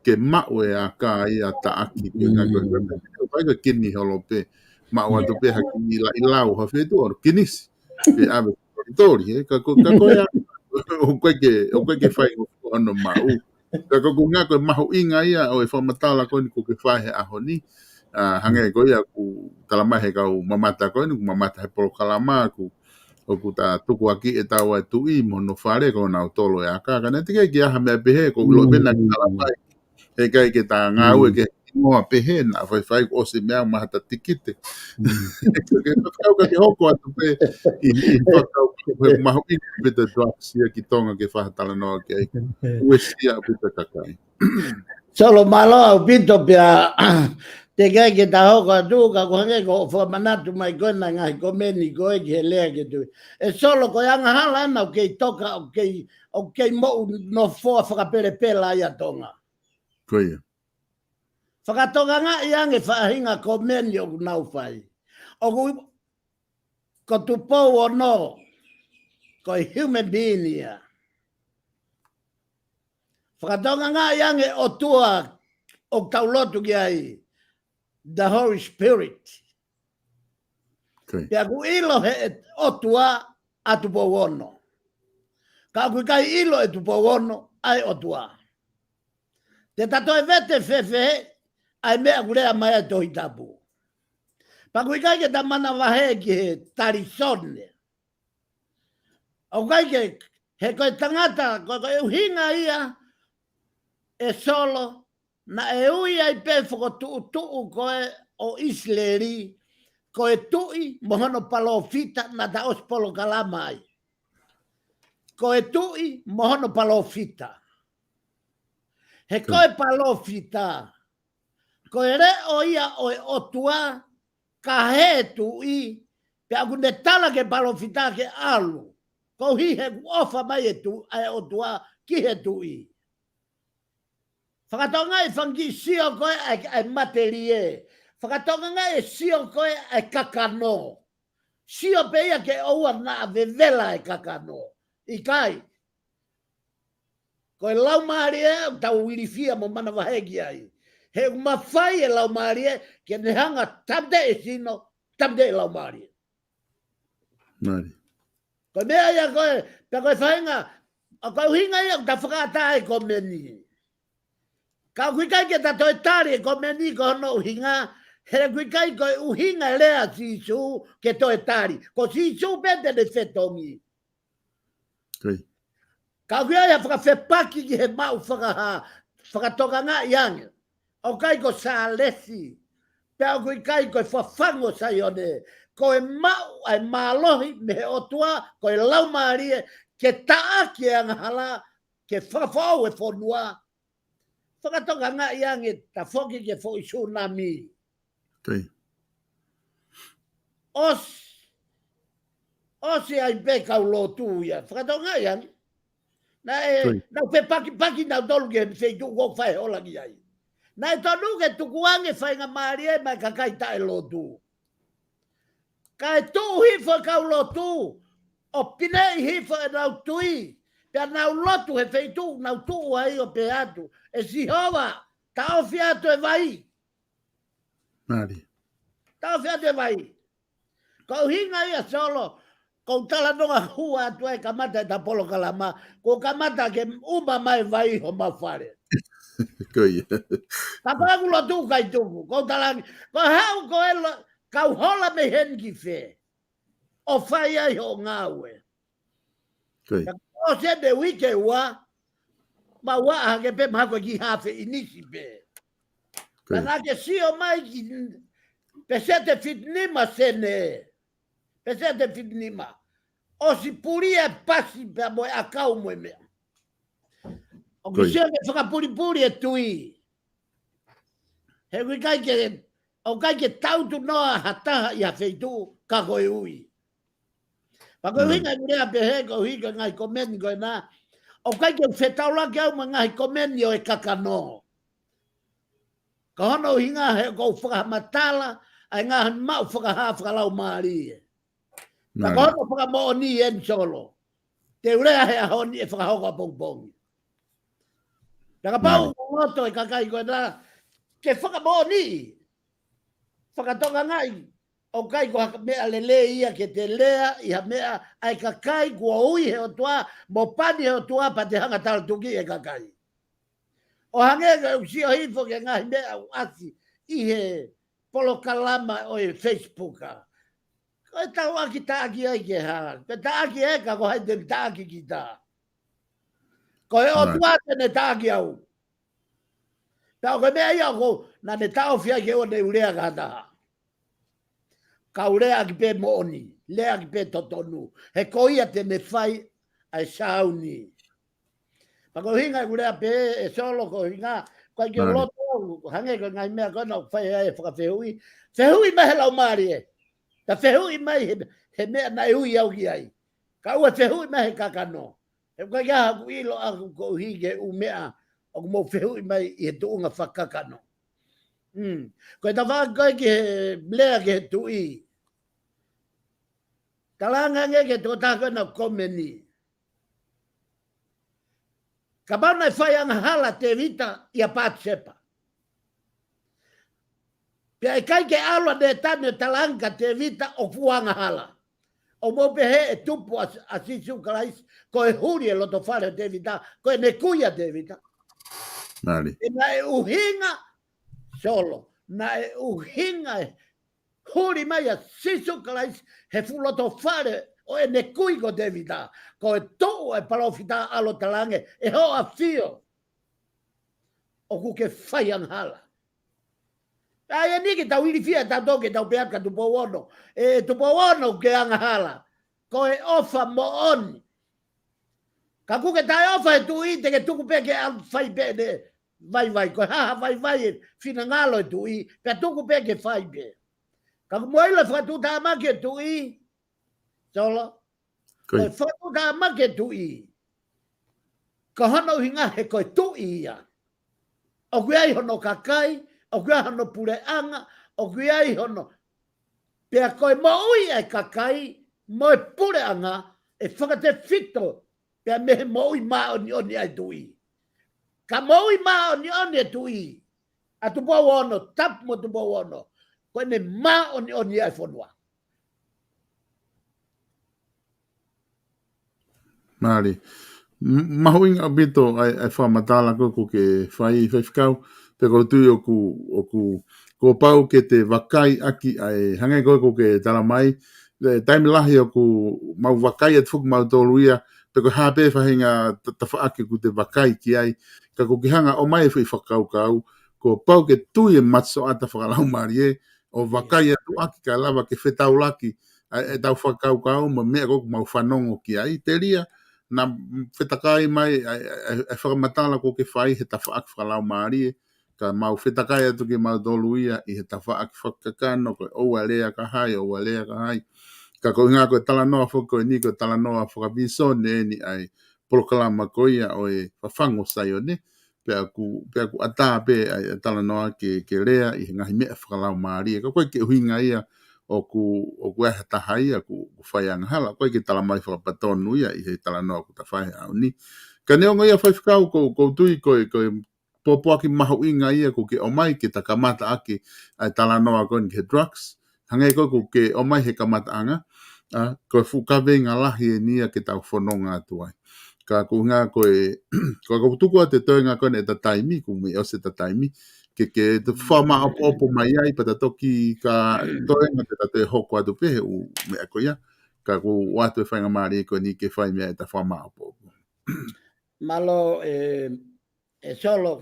ke maʻu e aka ia taʻaki, ko e ngaahi ko e, ko e, ko e kini holo pē, maʻu atu pē ha kini la i lau, ha feituʻu ʻo kinisi, pe ʻave toli, ē, ka ko, ka ko ia, ʻoku ʻikai ke, ʻoku ʻikai ke fai ko hono maʻu. Ka ko ʻeku ngaahi ko e mahuʻinga ia ʻo e fakamatala ko eni ʻoku ke fai he ʻaho ni. ʻA, hangē ko ia ʻoku tala mai he kau mamata ko eni, ʻoku mamata he polokalama ʻoku, ʻoku ta tukuakiʻi ʻe taua e Tuʻi mo hono fale ko nautolu e aka. Ka naʻe teʻeki ke ʻi ai ha meʻa pehē, ʻoku ʻiloʻi pē naʻa ke tala mai. Heʻikai ke ta ngāue ke hingoa pehē naʻa faifai kuo ʻosi meʻa maha ta tikite. Ke fakau ka ke hoko atu pē ʻi, ʻi fakau he mahuʻinga ʻaupito drugs ia ki Tonga ke fakatalanoa ki ai. Uesia ʻaupito kakai. Solo mālō ʻaupito pea teʻeki ke ta hoko atu ka ko e hangē ko e fakamanatu mai ko ē naʻe ngaahi komeni ko ē ki he lea ke tui. ʻE Solo ko e angahala ʻena ʻoku kei toka, ʻoku kei, ʻoku kei moʻunofoa fakapelepela ia Tonga. Ko ia. Fakatokangaʻi ange faʻahinga komeni ʻoku nau fai. ʻOku ko Tupou Ono, ko e human being ia. Fakatokangaʻi ange ʻOtua ʻoku tau lotu ki ai, the Holy Spirit. Pea ʻoku ʻilo he ʻOtua ʻa Tupou Ono. Ka ʻoku ʻikai ʻilo ʻe Tupou Ono ʻa e ʻOtua. Te ta toe vete fēfē ʻa e meʻa ʻoku lea mai ʻa e Tohi Tapu. Pea ʻoku ʻikai ke ta manavahē ki he talisone. ʻOku ʻikai ke, he ko e tangata, ko, ko e ʻuhinga ia ʻe Solo, naʻe ui ai pē fokotuʻutuʻu ko ē ʻo ʻIsileli, ko e tuʻi mo hono palōfita naʻa ta ʻosi polokalama ai. Ko e tuʻi mo hono palōfita. He ko e palōfita, ko e leʻo ia ʻo e ʻOtua, ka he tuʻi, pea ʻoku ne tala ki he palōfita ke ʻalu. Koeʻuhi he ʻoku ʻofa mai e tu-, ʻa e ʻOtua ki he tuʻi. Fakatokangaʻi fanga kiʻi sio ko ē ʻa e, ʻa e matelie. Fakatokangaʻi e sio ko ē ʻa e kakano. Sio pē ia ke ʻoua naʻa vevela e kakano. ʻIkai. Ko e laumālie ʻoku tau ilifia mo manavahē ki ai. He ʻoku mafai e laumālie ke ne hanga tāmateʻi e sino, tāmateʻi e laumālie. Ko e meʻa ia ko ē, pea ko e faʻahinga, ʻa ko e ʻuhinga ia ʻoku ta fakaʻatā e komeni. Ka ʻoku ʻikai ke ta toe tali e komeni ko hono ʻuhinga, he ʻoku ʻikai ko e ʻuhinga e lea ʻa Sīsū ke toe tali. Ko Sīsū pē te ne fetongi. Ka ʻoku ʻi ai ha fakafepaki ki he maʻu fakahā, fakatokangaʻi ange. ʻOku ʻikai ko Sālesi, pea ʻoku ʻikai ko e fafangu ʻo Saione, ko e maʻu ʻa e mālohi mei he ʻOtua, ko e Laumālie, ke taʻaki e angahala, ke fakafoʻou e fonua. Fakatokangaʻi ange, tafoki ki he foʻi sunami. ʻOsi, ʻosi ai pē kau lotu ia. Fakatokangaʻi ange. Naʻe, naʻe fepakipaki nautolu ki he feituʻu ʻoku fai e ola ki ai. Naʻe tonu ke tuku ange faingamālie maʻa e kakai taʻelotu. Kae tuʻu hifo e kau lotu, ʻo pineʻi hifo ʻenau tui, pea nau lotu he feituʻu, nau tuʻu ai ʻo pehē atu, ʻE Sihova, taʻofi atu e vai. Taʻofi atu e vai. Ko e ʻuhinga ia Solo, ʻoku ou talanoa hua atu ai kamata ʻeta polokalama, kuo kamata ke ʻuma mai e vai homau fale. Ka ko ʻeku lotu ʻikai tuku, ʻoku ou talaange, ko e haʻu ko e lo-, kau hola mei heni ki fē, ʻo fai ai hoʻo ngāue. Ka ʻosi ʻene uike ua, mau ʻā hake pē mahalo ko e kiʻi hafe ʻinisi pē. Ka naʻa ke sio mai ki peseti fitu nima sene. Peseti fitu nima. ʻOsi puli e pasi pea mo e ʻakau mo e meʻa. ʻOku ke sio ke fakapulipuli e tui. He ʻoku ʻikai ke, ʻoku ʻikai ke tautunoa ha taha ʻi ha feituʻu ka ko e ui. Pea ko e ʻuhinga ʻeku lea pehē, ko e ʻuhinga ngaahi komeni ko ena. ʻOku ʻikai ke fetaulaki au mo e ngaahi komeni ʻo e kakano. Ka ko hono ʻuhinga he ʻoku ou fakamatala ʻa e ngaahi maʻu fakahā fakalaumālie. Ka ko hono fakamoʻoni eni Solo. Te u lea he ʻaho ni ʻe fakahoko ʻapongipongi. Pea kapau ʻoku loto e kakai ko ena ke fakamoʻoni, fakatokangaʻi, ʻoku ʻikai ko ha meʻa lelei ia ke te lea ʻi ha meʻa ʻa e kakai kuo ui he ʻOtua, mo pani he ʻOtua pea te hanga tala tuki e kakai. ʻO hangē ko ʻeku sio hifo ki he ngaahi meʻa ʻoku ʻasi ʻi he polokalama ʻo e Facebook. Ko e tauʻaki taʻaki ai ke hā. Ko e taʻaki ē ka ko hai te ne taʻaki kita. Ko e ʻOtua te ne taʻaki au. Pea ko e meʻa ia ʻoku, naʻa ne taʻofi ai ke ʻoua te u lea ki ha taha. Ka u lea ʻaki pē moʻoni, lea ʻaki pē totonu. He ko ia te ne fai ʻa e sauni. Pea ko e ʻuhinga ʻeku lea pē ē Solo ko e ʻuhinga, ʻoku ʻikai ke u loto au, hangē ko e ngaahi meʻa ko ena ʻoku fai ai e fakafehuʻi. Fehuʻi mai he laumālie. Ka fehuʻi mai he, he meʻa naʻe ui au ki ai. Ka ʻoua ʻe fehuʻi mai he kakano. He ʻoku ʻikai ke ʻi ai haʻaku ʻilo ʻaʻaku koeʻuhi ki he ʻū meʻa ʻoku mou fehuʻi mai ʻi he tuʻunga fakakakano. Ko e tafaʻaki ko ē ki he lea ki he tuʻi. Talaange ange ki he tokotaha ko ena ʻoku komeni. Kapau naʻe fai angahala ʻa Tēvita ʻia Patisepa. Pea ʻikai ke ʻalu ʻa Nētane ʻo talaange kia Tēvita ʻoku angahala. ʻOku mou pehē ʻe tupu ʻa, ʻa Sīsū Kalaisi, ko e huli e loto fale ʻo Tēvita, ko ʻene kui ʻa Tēvita. Naʻe ʻuhinga, Solo, naʻe ʻuhinga e huli mai ʻa Sīsū Kalaisi he fuʻu loto fale ʻo ʻene kui ko Tēvita, ko e tuʻu e palōfita ʻalu ʻo talaange, ʻE hoʻo ʻAfio, ʻoku ke fai angahala. ʻA ia ʻeni ke tau ilifia tautolu ke tau pehē atu kia Tupou Ono, ʻE Tupou Ono ʻoku ke angahala. Ko e ʻofa moʻoni. Ka ʻoku ke taʻeʻofa he tuʻi te ke tuku pē ke ʻalu fai pē ʻene vaivai. Ko e hā ha vaivai e finangalo e tuʻi, pea tuku pē ke fai pē. Ka ʻoku mou ʻilo e fakatuʻutāmaki e tuʻi, Solo. Ko e fakatuʻutāmaki e tuʻi. Ko hono ʻuhinga he ko e tuʻi ia. ʻOku ʻi ai hono kakai, ʻoku ʻi ai hono puleʻanga, ʻoku ʻi ai hono. Pea ko e moʻui ʻa e kakai, mo e puleʻanga, ʻe fakatefito pea mei he moʻui māʻoniʻoni ʻa e tuʻi. Ka moʻui māʻoniʻoni e tuʻi, ʻa Tupou Ono, Tapu mo Tupou Ono, ko ʻene māʻoniʻoni ʻa e fonua. Mālie. M-, mahuʻinga ʻaupito ʻa e, ʻa e fakamatala ko ē ʻoku ke fai, Faifekau, pea ʻoku ou tui ʻoku, ʻoku, kuo pau ke te vakai ʻaki ʻa e, hangē ko ē ʻoku ke tala mai, ʻi he taimi lahi ʻoku mau vakai atu foki mautolu ia, pe ko e hā pē faʻahinga ta-, tafaʻaki ʻoku te vakai ki ai, ka ʻoku ke hanga ʻo ʻomai e foʻi fakakaukau, kuo pau ke tui e matasioʻata fakalaumālie, ʻo vakai atu ʻaki kae lava ke fetaulaki ʻa e, ʻetau fakakaukau mo e meʻa ʻoku mau fanongo ki ai. Telia, naʻa fetakai mai ʻa e, ʻa e, ʻa e fakamatala ʻoku ke fai he tafaʻaki fakalaumālie, ka mau fetakai atu kimautolu ia ʻi he tafaʻaki fakakakano, ko e ʻoua lea ka hai, ʻoua lea ka hai. Ka ko e ʻuhinga ko e talanoa foki ko eni, ko e talanoa fakavīsone eni ʻa e polokalama ko ia ʻo e Fafangu ʻo Saione, pea ʻoku, pea ʻoku ʻatā pē ʻa e, ʻa e talanoa ke, ke lea ʻi he ngaahi meʻa fakalaumālie. Ka ʻoku ʻikai ke ʻuhinga ia ʻoku, ʻoku ʻi ai ha taha ia ʻoku, ʻoku fai angahala, ʻoku ʻikai ke talamai fakapatonu ia ʻi he talanoa ʻoku ta fai he ʻaho ni. Ka neongo ia Faifekau, ʻoku, ʻoku ou tui ko e, ko e pōpoaki mahuʻinga ia ʻoku ke ʻomai ke ta kamata ʻaki ʻa e talanoa ko eni ki he drugs. Hangē ko ē ʻoku ke ʻomai he kamataʻanga, ʻa, ko e fuʻu kaveinga lahi eni ia ke tau fononga atu ai. Ka ko e ʻuhinga ko e, ko e, ʻoku tuku atu e toenga ko eni ʻeta taimi, ʻoku mei ʻosi ʻeta taimi, ke, ke ta fakamaʻopoʻopo mai ai, pea ta toki ka toenga te ta toe hoko atu pē he ʻū meʻa ko ia, ka ʻoku ou ʻoatu e faingamālie ko eni ke fai mei ai ʻeta fakamaʻopoʻopo. Mālō, ē, ē Solo,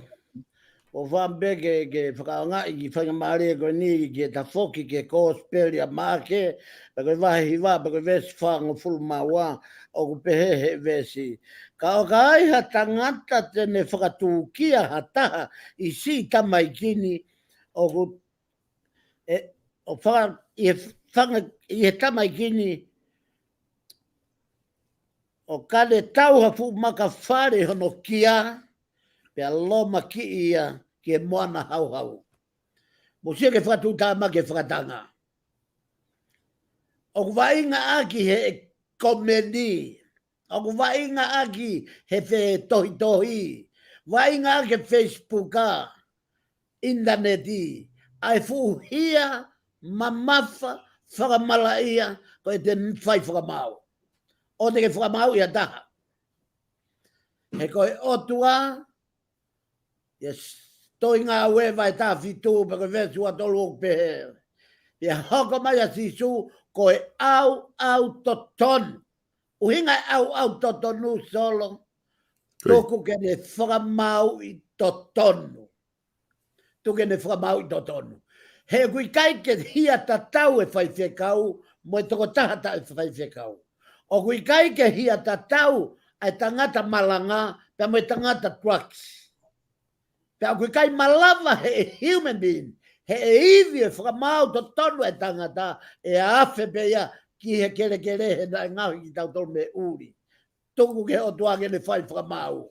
ʻoku ou fakaʻamu pē ke, ke fakaʻaongaʻi e kiʻi faingamālie ko eni ke ta foki ki he Kōsipeli ʻa Maʻake, pea ko e vahe hiva, pea ko e veesi fāngofulu mā ua, ʻoku pehē ʻe he veesi: Ka ʻo ka ai ha tangata te ne fakatūkia ha taha ʻi siʻi tamaiki ni, ʻoku, ē, ʻo faka-, ʻi he fanga-, ʻi he tamaiki ni, ʻo ka ne tau ha fuʻu maka fale ʻi hono kia, pea lomakiʻi ia ki he moana hauhau. Mou sio ki he fakatuʻutāmaki e fakatanga. ʻOku vaʻinga ʻaki he komeni, ʻoku vaʻinga ʻaki he fetohitohi, vaʻinga ʻaki he Facebook, ʻinitaneti, ʻa e fuʻu hia mamafa fakamalaʻia ko ʻete fai fakamaau. ʻOua te ke fakamaauʻi ha taha. He ko e ʻOtua, yes, Tohi Ngāue vahe taha fitu, pea ko e veesi ua tolu ʻoku pehē: Pea hoko mai ʻa Sīsū ko e ʻauʻau totonu. ʻUhinga e ʻauʻau totonu, Solo. Tuku ke ne fakamaauʻi totonu. Tuku ke ne fakamaauʻi totonu. He ʻoku ʻikai ke hia tatau e faifekau mo e tokotaha taʻefaifekau. ʻOku ʻikai ke hia tatau ʻa e tangata malanga pea mo e tangata drugs. Pea ʻoku ʻikai malava ʻe he human being, ʻe he ivi e fakamaau totonu e tangata, ʻe afe pē ia ki he kelekele he naʻe ngaohi kitautolu mei ʻuli. Tuku ki he ʻOtua ke ne fai fakamaau.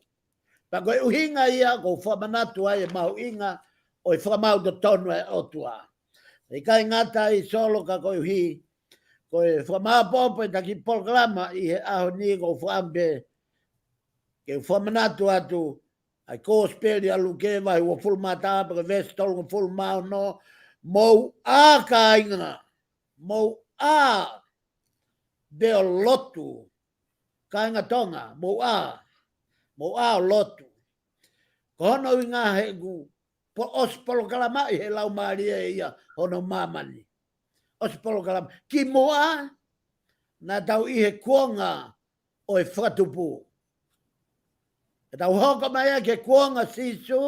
Pea ko e ʻuhinga ia ʻoku ou fakamanatu ai e mahuʻinga ʻo e fakamaau totonu e ʻOtua. ʻIkai ngata ai, Solo, ka koeʻuhi ko e fakamāʻopoʻopo ʻeta kiʻi polokalama ʻi he ʻaho ni, ʻoku ou fakaʻamu pē ke u fakamanatu atu ʻa e Kōsipeli ʻa Luke vahe uofulu mā taha pea ko e veesi tolungofulu mā ono: Mou ʻā kāinga, mou ʻā pē ʻo lotu, kāinga Tonga, mou ʻā, mou ʻā ʻo lotu. Ko hono ʻuhinga he ʻoku po-, ʻosi polokalamaʻi ʻe he Laumālie ia hono māmani. ʻOsi polokalama. Kimuʻa, naʻa tau ʻi he kuonga ʻo e fakatupu. Ka tau hoko mai ai ki he kuonga ʻo Sīsū,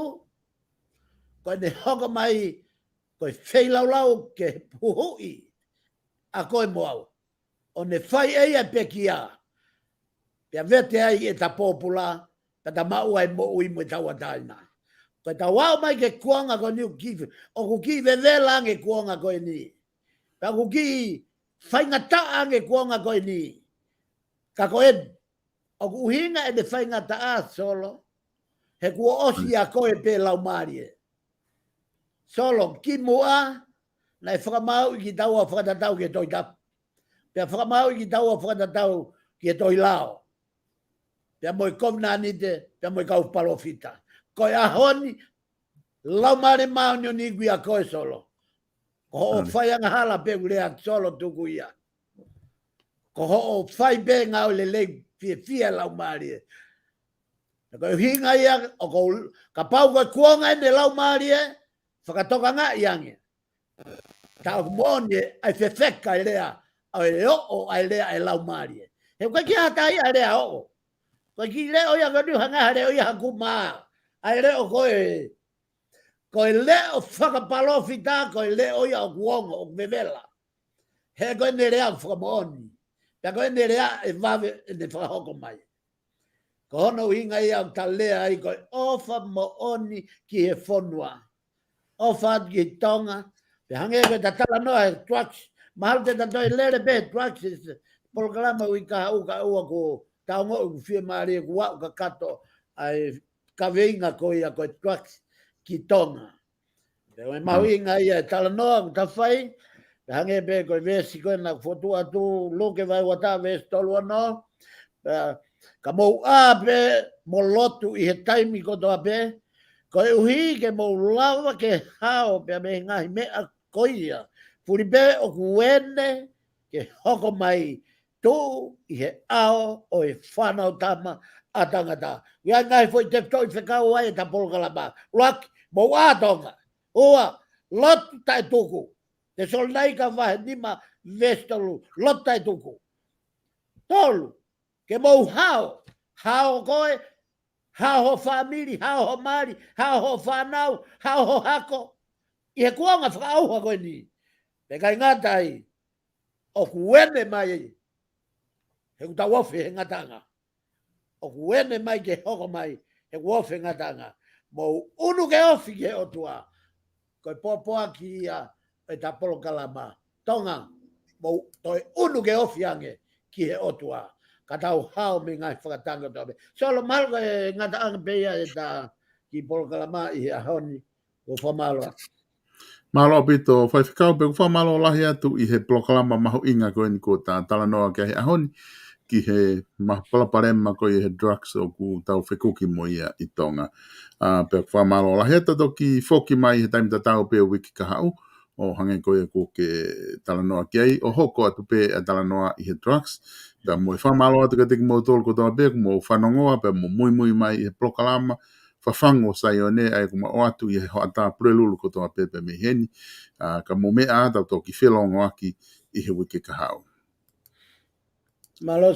ko ʻene hoko mai ko e feilaulau ke huhuʻi ʻa koe mo au. ʻO ne fai ʻe ia e pekia, pea vete ai ʻeta pōpula, pea ta maʻu ai e moʻui mo e tauʻatāina. Ko ʻetau aʻu mai ki he kuonga ko eni ʻoku kiʻi, ʻoku kiʻi vevela ange e kuonga ko eni. Pea ʻoku kiʻi faingataʻa ange e kuonga ko eni. Ka ko eni, ʻoku ʻuhinga ʻene faingataʻa, Solo, he kuo ʻosi ʻa koe pē Laumālie. Solo, kimuʻa, naʻe fakamaauʻi kitaua fakatatau ki he Tohi Tapu. Pea fakamaauʻi kitaua fakatatau ki he Tohi Lao. Pea mo e kovinānite, pea mo e kau palōfita. Ko e ʻaho ni, Laumālie Māʻoniʻoni ʻoku ʻia koe, Solo. Ko hoʻo fai angahala pē ʻoku lea, Solo, tuku ia. Ko hoʻo fai pē ngāue lelei fiefia e Laumālie. Ka ko e ʻuhinga ia, ʻoku ou, kapau ko e kuonga eni e Laumālie, fakatokangaʻi ange. Ka ʻoku moʻoni ʻa e fefeka e lea, ʻa e oʻo ʻa e lea e Laumālie. He ʻoku ʻikai ke ʻi ai ha taha ia ʻe lea oʻo. Ko e kiʻi leʻo ia ko eni ʻoku hangē ha leʻo ia ha kuma. ʻA e leʻo ko e, ko e leʻo fakapalōfita, ko e leʻo ia ʻoku ongo, ʻoku vevela. He ko ʻene lea ʻoku fakamoʻoni. Pea ko ʻene lea ʻe vave ʻene fakahoko mai. Ko hono ʻuhinga ia ʻoku ta lea ai ko e ʻofa moʻoni ki he fonua. ʻOfa atu ki Tonga. Pea hangē ko ʻeta talanoa he drugs. Mahalo te ta toe lele pē he drugs. Polokalama uike kahaʻu, kahaʻu ʻoku ta ongoʻi ʻoku fiemālie kuo aʻu kakato ʻa e kaveinga ko ia ko e drugs ki Tonga. Pea ko e mahuʻinga ia e talanoa ʻoku ta fai. Pea hangē pē ko e veesi ko ena ʻoku fotu atu, Luke vahe uataha veesi tolu ono. Pea ka mou ʻā pē mo lotu ʻi he taimi kotoa pē, koeʻuhi ke mou lava ke hao pea mei he ngaahi meʻa ko ia. Fuli pē ʻoku ʻene ke hoko mai, tuʻu ʻi he ʻao ʻo e Fanautama ʻa Tangata. ʻOku ʻi ai e ngaahi foʻi tefitoʻi fekau ai ʻeta polokalama. ʻUluaki, mou ʻā Tonga. Ua, lotu taʻetuku. Tesalonaika vahe nima veesi tolu, lotu taʻetuku. Tolu, ke mou hao. Hao koe, hao ho fāmili, hao ho mali, hao ho fānau, hao ho hako. ʻI he kuonga fakaʻauha ko eni. Pea ʻikai ngata ai, ʻoku ʻene mai, he ʻoku tau ofi he ngataʻanga. ʻOku ʻene mai ke hoko mai, he ʻoku ofi he ngataʻanga. Mou ʻunu ke ofi ki he ʻOtua. Ko e pōpoaki ia ʻeta polokalama. Tonga, mou toe ʻunu ke ofi ange ki he ʻOtua. Ka tau hao mei he ngaahi fakatanga kotoa pē. Solo, mahalo ko e ngataʻanga pē ia ʻeta kiʻi polokalama ʻi he ʻaho ni. ʻOku fakamālō atu. Mālō ʻaupito, Faifekau, pea ʻoku fakamālō lahi atu ʻi he polokalama mahuʻinga ko eni kuo ta talanoa ki ai he ʻaho ni, ki he maʻu palopalema ko ia he drugs ʻoku tau fekuki mo ia ʻi Tonga. ʻA, pea ʻoku fakamālō lahi atu, toki foki mai he taimi tatau pē uike kahaʻu, ʻo hangē ko ia kuo ke talanoa ki ai, ʻo hoko atu pē ʻa e talanoa ʻi he drugs. Pea mo e fakamālō atu kiate kimoutolu kotoa pē, ʻoku mou fanongoa, pea mo muimui mai ʻi he polokalama, Fafangu ʻo Saione, ʻa ia ʻoku ma ʻoatu ʻi he hoʻatā Pulelulu kotoa pē pea mei heni. ʻA, ka mou meʻa ā, tau toki felōngoaki ʻi he uike kahaʻu. Mālō.